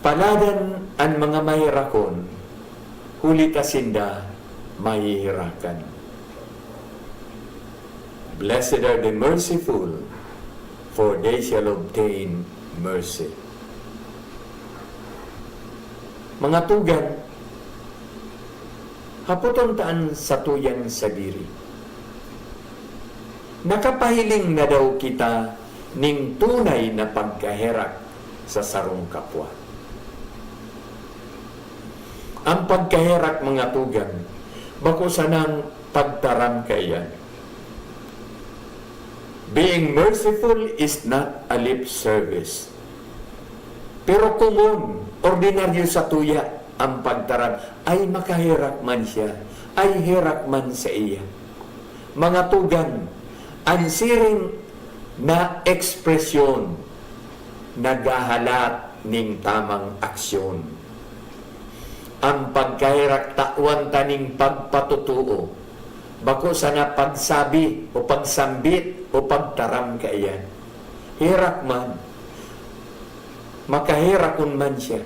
paladan an mga maherakon, huli ta sinda maheherakan. "Blessed are the merciful, for they shall obtain mercy." Mga tugang, hapoton ta an satuyang sadiri. Nakapahiling na daw kita nin tunay na pagkaherak sa sarong kapwa? An pagkaherak, mga tugang, bako sanang pagtaram kaiyan. Being merciful is not a lip service. Pero komon, ordinaryo satuya an pagtaram, "Ay, makaherak man siya. Ay, herak man saiya." Mga tugang, an siring na ekspresyon naghahalat nin tamang aksyon. An pagkaherak tawan ta nin pagpatotoo, bako sana pagsabi o pagsambit o pagtaram kaiyan. Herak man, makaherakon man siya,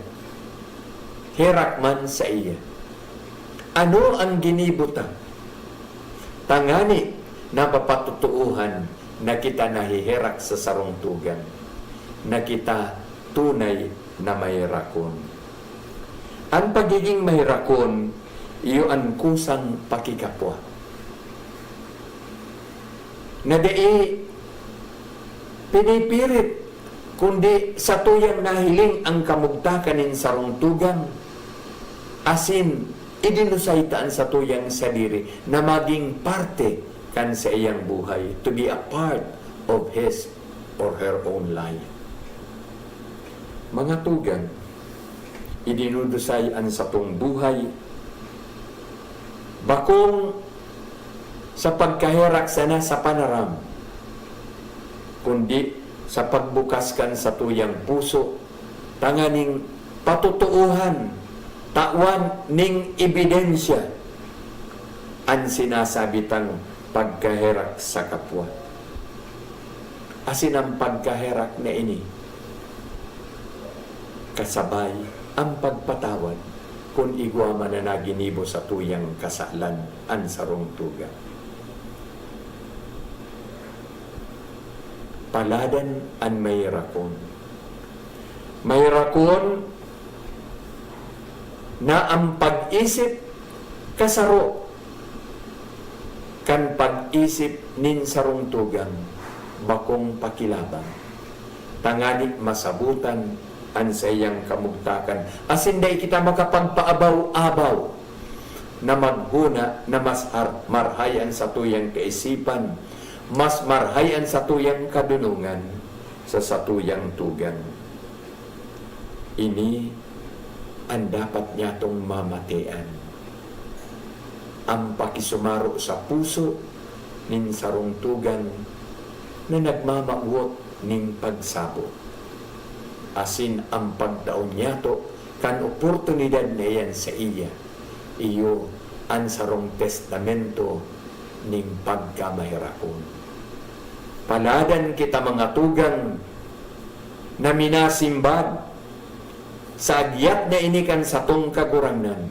herak man saiya. Ano an ginibo ta? Tangani na mapatotoohan na kita naheherak sa sarong tugang, na kita tunay na maherakon. An pagigin maherakon, iyo an kusang pakikapwa, na dai pinipirit, kundi satuyang nahiling an kamugtakan nin sarong tugang, asin idinusay ta an satuyang sadiri na magin parte kan saiyang buhay, to be a part of his or her own life. Mga tugang, idinudusay an satong buhay bakong sa pagkaherak sana sa panaram, kundi sa pagbukas kan satuyang puso, tanganing patotoohan, tawan ning ebidensya an sinasabi tang pagkaherak sa kapwa. Asin an pagkaherak na ini kasabay an pagpatawad kun igwa man na naginibo satuyang kasalan an sarong tugang. Paladan an maherakon. Maherakon na an pag-isip kasaro kan pag-isip nin sarong tugang, bakong pakilabang, tangani masabotan an saiyang kamugtakan, asin dai kita makapagpaabaw-abaw na maghona na mas har-, marhay an satuyang kaisipan, mas marhay an satuyang kadunongan sa satuyang tugang. Ini an dapat nyatong mamatean, an pakisumaro sa puso nin sarong tugang na nagmamawot nin pagsabot, asin an pagtao nyato kan oportunidad na iyan saiya, iyo an sarong testamento nin pagkamaherakon. Paladan kita, mga tugang, na minasimbag sa agyat na ini kan satong Kagurangnan,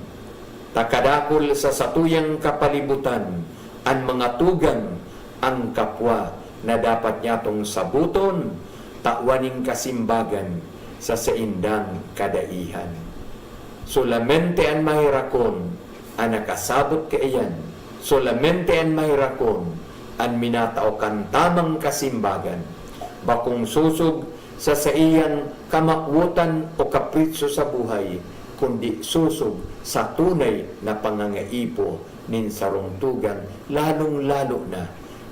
ta kadakul sa satuyang kapalibutan an mga tugang, an kapwa na dapat nyatong saboton, tawan nin kasimbagan sa saindang kadaihan. Solamente an maherakon an nakasabot kaiyan, solamente an maherakon an minatao kan tamang kasimbagan, bakong sosog sa saiyang kamawotan o kapritso sa buhay, kundi sosog sa tunay na pangangaipo nin sarong tugang, lalong-lalo na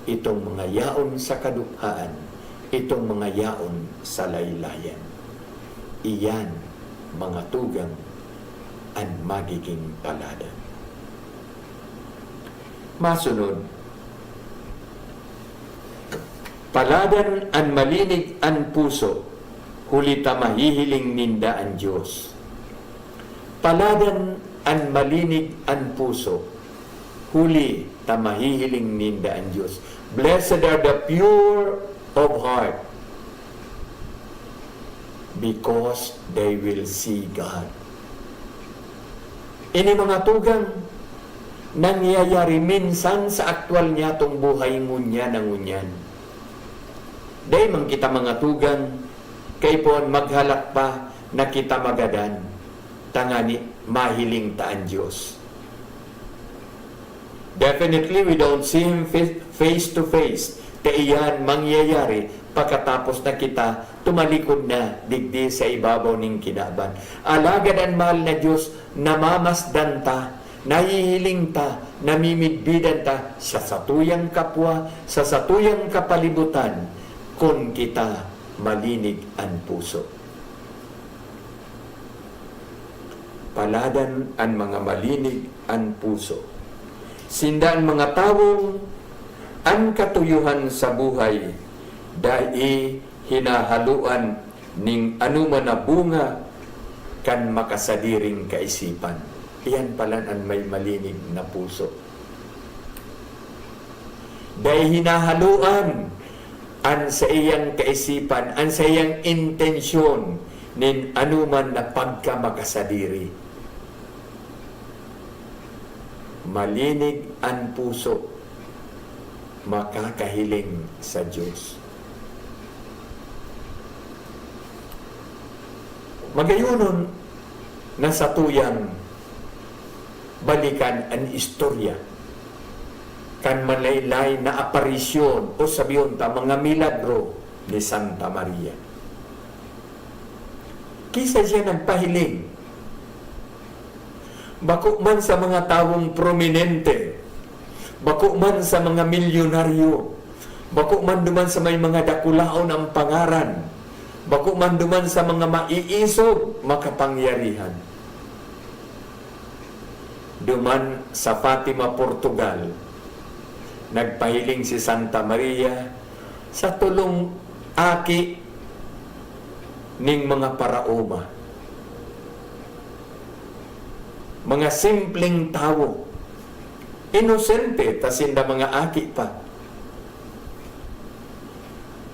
itong mga yaon sa kadukhaan, itong mga yaon sa laylayan. Iyan, mga tugang, an magiging paladan. Masunod, paladan an malinig an puso, huli ta mahihiling ninda an Dios. Paladan an malinig an puso, huli ta mahihiling ninda an Dios. Blessed are the pure of heart, because they will see God. Ini mga tugang, nangyayari minsan sa aktuwal niyatong buhay ngunyan na ngunyan. Dai man kita mga tugang, kaipuhan maghalak pa na kita magadan, tangani mahiling ta an Dios. Definitely, we don't see Him fa-, face to face. Ta iyan mangyayari pakatapos na kita tumalikod na digdi sa ibabaw nin kinaban. Alagad an mahal na Dios, namamasdan ta, nahihiling ta, namimidbidan ta sa satuyang kapwa, sa satuyang kapalibutan, kun kita malinig an puso. Paladan an mga malinig an puso. Sinda an mga tawong an katuyohan sa buhay dai hinahaloan nin anoman na bunga kan makasadiring kaisipan. Iyan palan an may malinig na puso. Dai hinahaloan an saiyang kaisipan, an saiyang intensyon nin anoman na pagkamakasadiri. Malinig an puso, makakahiling sa Dios. Magayonon na satuyang balikan an istorya kan malaylay na aparisyon o sabihon ta mga milagro ni Santa Maria. Kiisay siya nagpahiling? Bako man sa mga tawong prominente, bako man sa mga milyonaryo, bako man duman sa may mga dakulaon ang pangaran, bako man duman sa mga maiisog, makapangyarihan. Duman sa Fatima, Portugal, nagpahiling si Santa Maria sa tolong aki ning mga paraoma. Mga simpleng tawo, inosente ta sinda mga aki pa.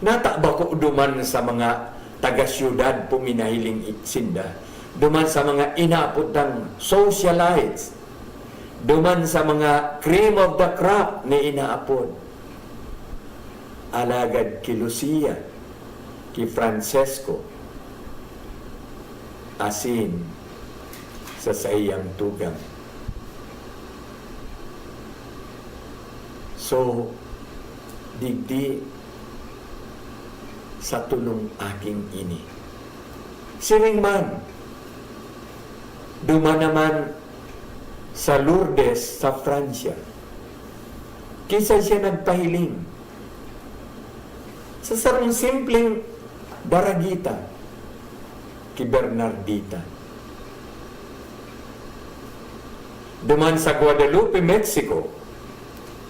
Nata bako duman sa mga taga-syudad puminahiling it-, sinda, duman sa mga inaapod tang socialites, duman sa mga cream of the crop na inaapod. Alagad ki Lucia, ki Francesco, asin sa saiyang tugang. So, digdi sa tolong aking ini. Siring man, duman naman sa Lourdes sa Francia. Kiisay siya nagpahiling? Sa sarong simpleng daragita, ki Bernardita. Duman sa Guadalupe, Mexico,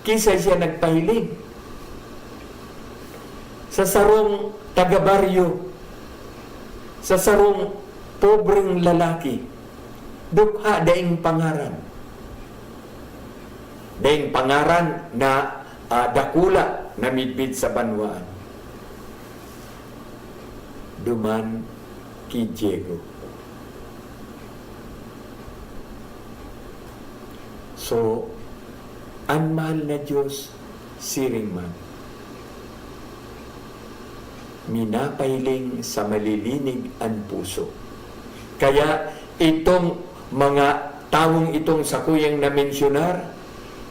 kiisay siya nagpahiling? Sa sarong taga-baryo, sa sarong pobreng lalaki, dukha daing pangaran. Daing pangaran na, ah, dakula na midbid sa banwaan. Duman ki Diego. So, an mahal na Dios siring man, minapahiling sa malilinig an puso. Kaya itong mga tawong itong sakuyang namensyonar,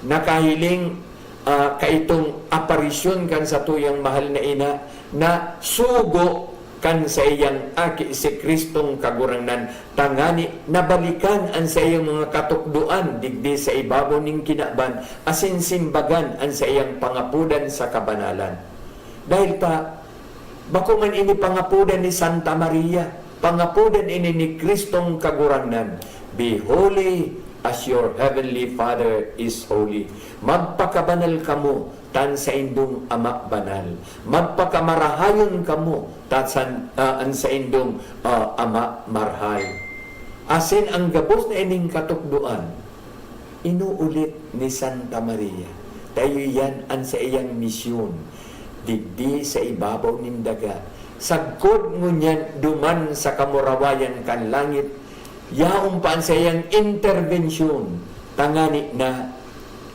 nakahiling, ah, kaitong aparisyon kan satuyang mahal na ina na sugo kan saiyang Aki, si Cristong Kagurangnan, tangani nabalikan an saiyang mga katukdoan digdi sa ibabaw nin kinaban, asin simbagan an saiyang pangapodan sa kabanalan. Dahil ta, bako man ini pangapodan ni Santa Maria, pangapodan ini ni Cristong Kagurangnan, "Be holy, as your heavenly Father is holy. Magpakabanal kamo, ta an saindong Ama banal. Magpakamarahayon kamo, ta san, ah, an saindong, ah, Ama marhal. Asin ang gabos na ining katukdoan, inuulit ni Santa Maria. Ta iyo iyan an saiyang misyon, digdi sa ibabaw nin daga. Sagkod ngunyan duman sa kamurawayan kan langit, yaon pa an saiyang interbensyon, tangani na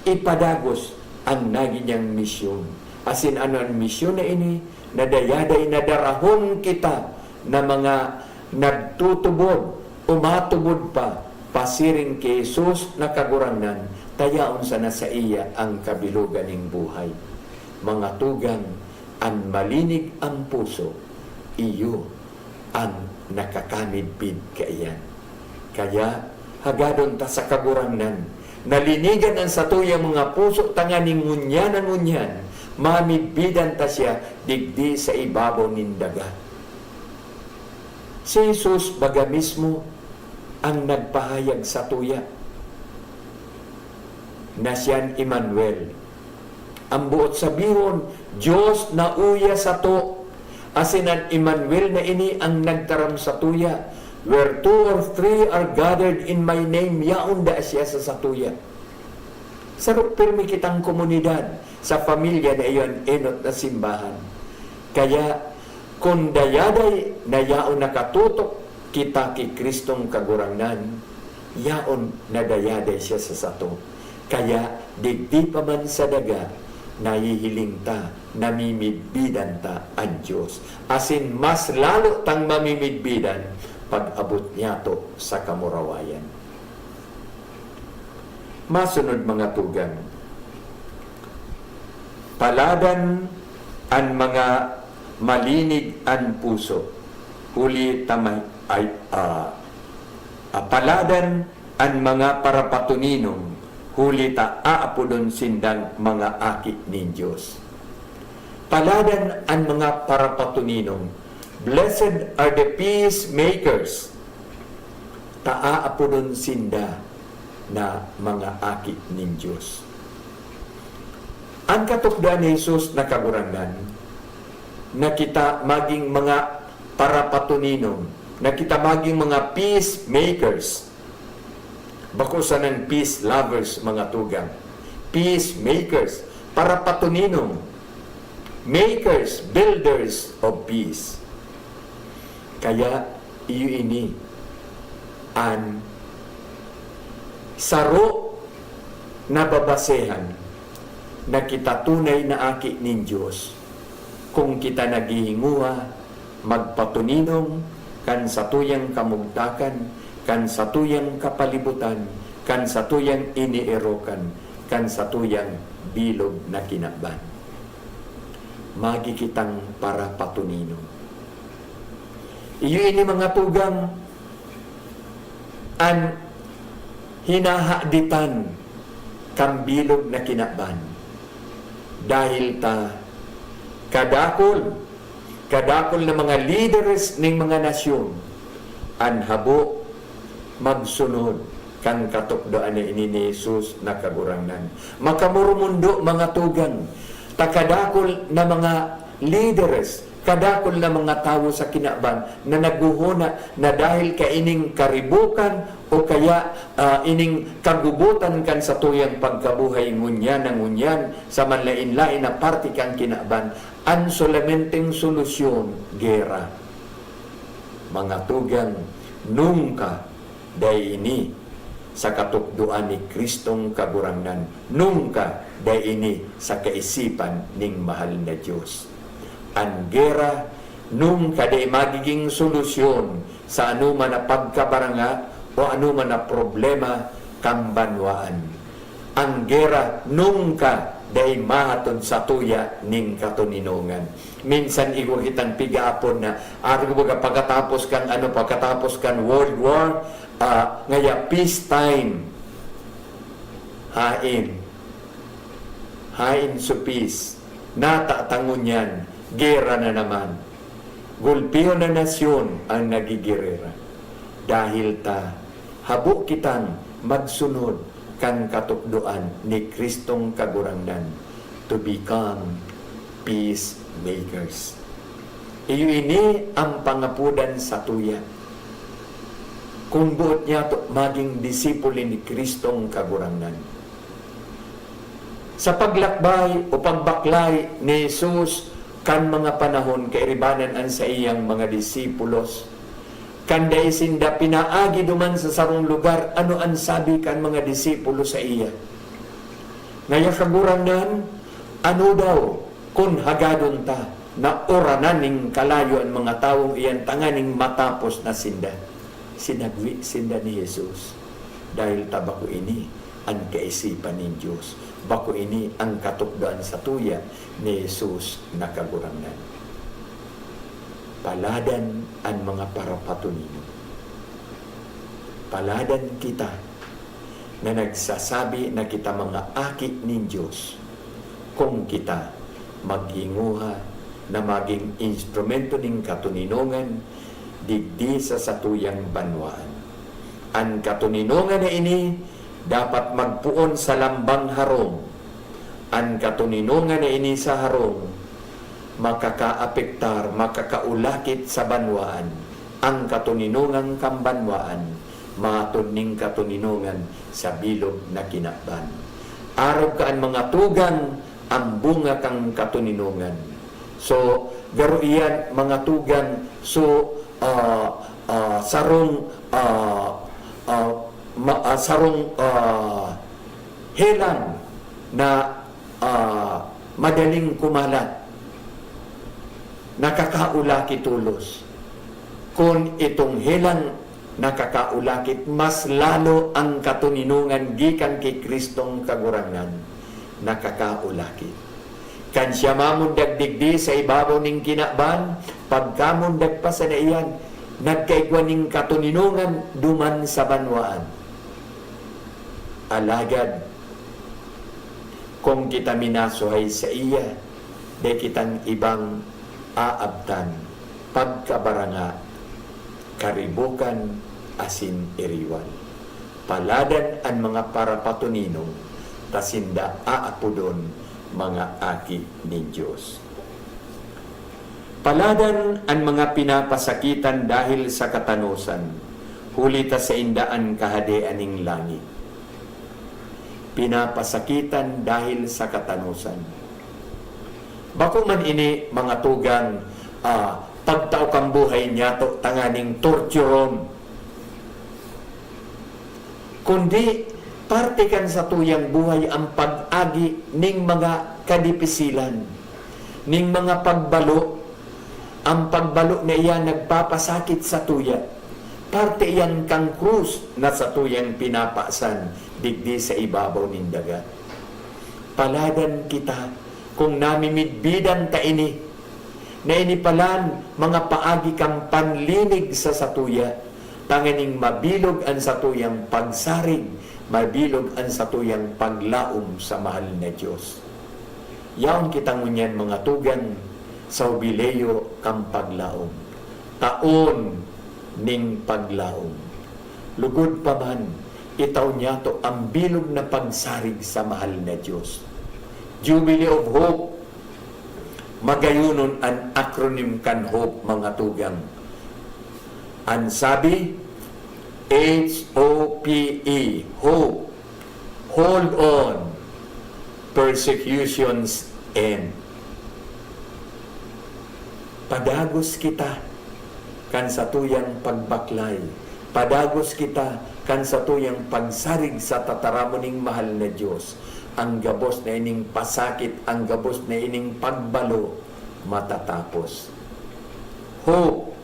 ipadagos an nagi niyang misyon. Asin ano an misyon na ini? Nadayaday na darahon kita na mga nagtutubod, umatubod pa, pasiring ki Jesus na Kagurangnan, ta yaon sana saiya an kabilogan nin buhay. Mga tugang, an malinig an puso, iyo an nakakamidbid kaiyan. Kaya, hagadon ta sa Kagurangnan, na linigan an satuyang mga puso tanganing ngunyan na ngunyan, mamidbidan ta siya digdi sa ibabaw nin daga. Si Jesus baga mismo an nagpahayag satuya na siya an Emmanuel. An boot sabihon, Dios na uya sato. Asin an Emmanuel na ini an nagtaram satuya. Where two or three are gathered in my name, yaon daa siya sa satuya. Saro pirmi kitang komunidad sa pamilya na iyo an enot na simbahan. Kaya, kun dayaday na yaon nakatutok kita ki Cristong Kagurangnan, yaon na dayaday siya sa sato. Kaya, digdi pa man sa daga, nahihiling ta, namimidbidan ta an Dios. Asin mas lalo tang mamimidbidan pag-abot niyato sa kamurawayan. Masunod, mga tugang, paladan an mga malinig an puso, huli ta may, ay, ah, ah, paladan an mga parapatoninong, huli ta aapodon sindang mga aki nin Dios. Paladan an mga parapatoninong. Blessed are the peacemakers, ta aapodon sinda na mga aki nin Dios. An katukdoan ni Jesus na Kagurangnan, na kita magin mga parapatoninong, na kita magin mga peacemakers. Bako sanang peace lovers, mga tugang. Peacemakers, parapatoninong, makers, builders of peace. Kaya, iyo ini an saro na babasehan na kita tunay na aki nin Dios, kung kita naghihinguha magpatoninong kan satuyang kamugtakan, kan satuyang kapalibutan, kan satuyang inierokan, kan satuyang bilog na kinaban. Magi kitang parapatoninong. Iyo ini, mga tugang, an hinahaditan kan bilog na kinaban. Dahil ta kadakul, kadakul na mga lideres nin mga nasyon an habo magsunod kan katukdoan na ini ni Jesus na Kagurangnan. Makamurumundo, mga tugang, ta kadakul na mga lideres, kadakul na mga tawo sa kinaban na naghohona na dahil kaining karibukan o kaya, ah, ining kagubotan kan satuyang pagkabuhay ngunyan na ngunyan sa manlaen-laen na parte kan kinaban, an solamenteng solusyon, gera. Mga tugang, nungka dai ini sa katukdoan ni Cristong Kagurangnan, nungka dai ini sa kaisipan ning mahal na Dios. An gera nungka dai magiging solusyon sa anoman na pagkabaranga o anoman na problema kan banwaan. An gera nungka dai mahatod satuya nin katoninongan. Minsan igwa kitang pigaapod na, arog baga pagkatapos kan ano, pagkatapos kan World War, ah, ngaya peace time. Hain. Hain so peace. Nata ta ngunyan, gera na naman. Gulpihon na nasyon an nagigirera. Dahil ta, habo kitang magsunod kan katukdoan ni Kristong Kagurangnan, to become peacemakers. Iyo ini ang pangapodan satuya, kun boot niyato magin disipulo ni Kristong Kagurangnan. Sa paglakbay o pagbaklay ni Jesus kan mga panahon, kairibanan an saiyang mga disipulos. Kan dai sinda pinaagi duman sa sarong lugar, ano an sabi kan mga disipulo saiya? Ngaya, Kagurangnan, ano daw kun hagadon ta na uranan nin kalayo an mga tawong iyan tanganing matapos na sinda? Sinagwe sinda ni Jesus, "Dahil ta bako ini an kaisipan nin Dios, bako ini an katukdoan satuya ni Jesus na Kagurangnan." Paladan an mga parapatoninon. Paladan kita na nagsasabi na kita mga aki nin Dios, kung kita maghinguha na magin instrumento nin katoninongan digdi sa satuyang banwaan. An katoninongan na ini dapat magpoon sa lambang harong. An katoninongan na ini sa harong makakaapektar, makakaulakit sa banwaan. An katoninongan kan banwaan matod nin katoninongan sa bilog na kinaban. Arog kan mga tugang an bunga kan katoninongan. So, garo iyan, mga tugang, so, ah, ah, sarong, ah, ah, ma-, ah, sarong, ah, helang na, ah, madaling kumalat, nakakaulaki tolos. Kun itong helang nakakaulakit, mas lalo an katoninongan gikan ki Kristong Kagurangnan nakakaulakit. Kan siya mamundag digdi sa ibabaw nin kinaban, pagkamundag pa sana iyan, nagkaigwa nin katoninongan duman sa banwaan. Alagad, kun kita minasuhay saiya, dai kitang ibang aabtan, pagkabaranga, karibokan, asin iriwal. Paladan an mga parapatoninon, ta sinda aapodon mga aki nin Dios. Paladan an mga pinapasakitan dahil sa katanosan, huli ta sainda an Kahadean nin langit. Pinapasakitan dahil sa katanosan. Bako man ini, mga tugang, ah, pagtao kan buhay niyato tanganing torturon, kundi parte kan satuyang buhay an pag-agi ning mga kadipisilan, ning mga pagbalo. An pagbalo na iyan nagpapasakit satuya. Parte iyan kan krus na satuyang pinapasan digdi sa ibabaw nin daga. Paladan kita kun namimidbidan ta ini, na ini palan mga paagi kan panlinig sa satuya, tanganing mabilog an satuyang pagsarig, mabilog an satuyang paglaom sa mahal na Dios. Yaon kita ngunyan, mga tugang, sa Hubileo kan Paglaom, taon nin paglaom. Lugod pa man, itao niyato an bilog na pagsarig sa mahal na Dios. Jubilee of Hope, magayonon an acronym kan hope, mga tugang. An sabi, H O P E, hope. Hold on, persecutions end. Padagos kita kan satuyang pagbaklay. Padagos kita kan satuyang pagsarig sa tataramon ning mahal na Dios. An gabos na ining pasakit, an gabos na ining pagbalo, matatapos. Hope,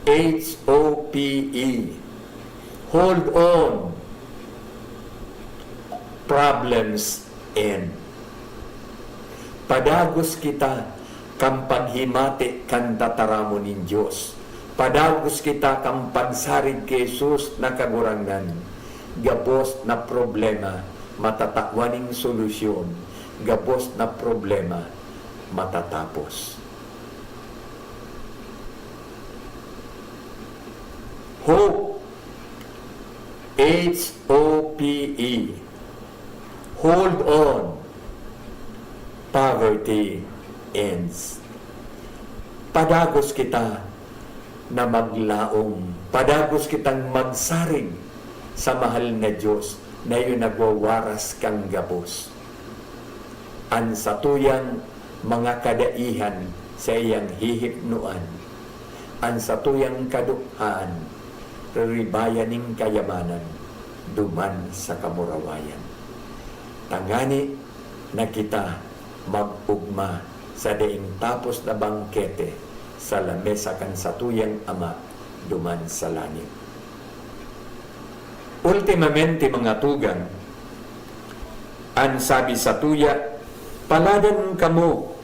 H O P E. Hold on. Problems end. Padagos kita kan paghimati kan tataramon nin Dios. Padagos kita kan pagsarig ki Jesus na Kagurangnan. Gabos na problema, matatawan nin solusyon. Gabos na problema, matatapos. Hope. H O P E. Hold on. Poverty ends. Padagos kita na maglaom. Padagos kitang magsarig sa mahal na Diyos na iyo nagwawaras kan gabos. An satuyang mga kadaihan saiyang hihiknoan, an satuyang kadukhaan, riribayan nin kayamanan duman sa kamurawayan. Tangani na kita mag-ogma sa daing tapos na bangkete sa lamesa kan satuyang Ama duman sa langit. Ultimamente, mga tugang, an sabi satuya, "Paladan kamo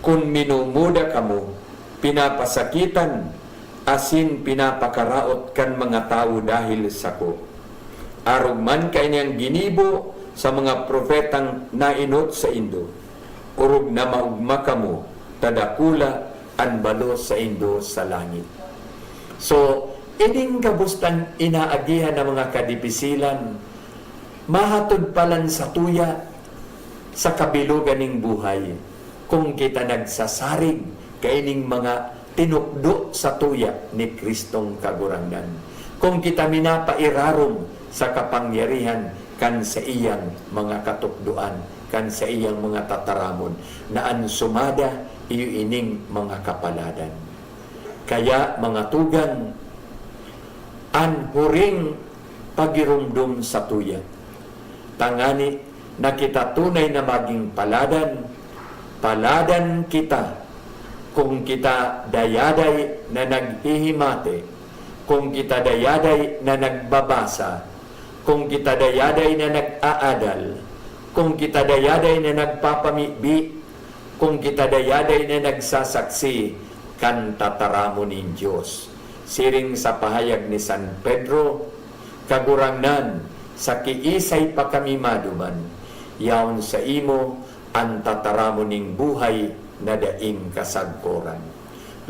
kun minumuda kamo, pinapasakitan, asin pinapakaraot kan mga tawo dahil sako. Arog man kaini an ginibo sa mga propetang naenot saindo, orog na maogma kamo ta dakula an balos saindo sa langit." So, ining gabos tang inaagihan na mga kadipisilan, mahatod palan satuya sa kabilogan ning buhay, kung kita nagsasarig kaining mga tinukdo satuya ni Kristong Kagurangnan, kung kita minapairarom sa kapangyarihan kan saiyang mga katukdoan, kan saiyang mga tataramon, na an sumada iyo ining mga kapaladan. Kaya, mga tugang, an huring pagiromdom satuya, tangani na kita tunay na maging paladan, paladan kita kung kita dayaday na naghihimate, kung kita dayaday na nagbabasa, kung kita dayaday na nag-aadal, kung kita dayaday na nagpapamibi, kung kita dayaday na nagsasaksi kan tataramon nin Dios. Siring sa pahayag ni San Pedro, "Kagurangnan, sa kiisay pa kami maduman? Yaon saimo an tataramon nin buhay na daing kasagkoran."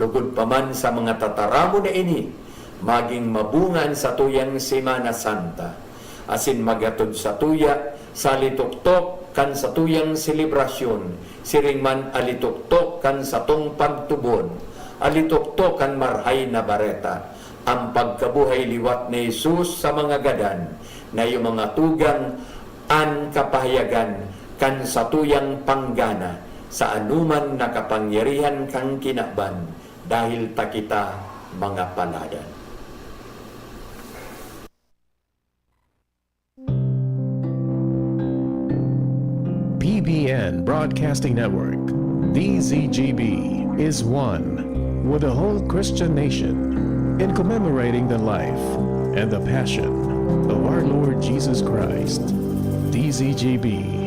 Lugod pa man sa mga tataramon na ini, maging mabunga an satuyang Semana Santa, asin maghatod satuya sa alitoktok kan satuyang selebrasyon, siring man alitoktok kan satong pagtubod, alitoktok kan Marahay na Bareta, an pagkabuhay liwat ni Jesus sa mga gadan, na iyo, mga tugang, an kapahayagan kan satuyang panggana sa anoman na kapangyarihan kan kinaban, dahil ta kita mga paladan. P B N Broadcasting Network, D Z G B, is one with the whole Christian nation in commemorating the life and the passion of our Lord Jesus Christ. D Z G B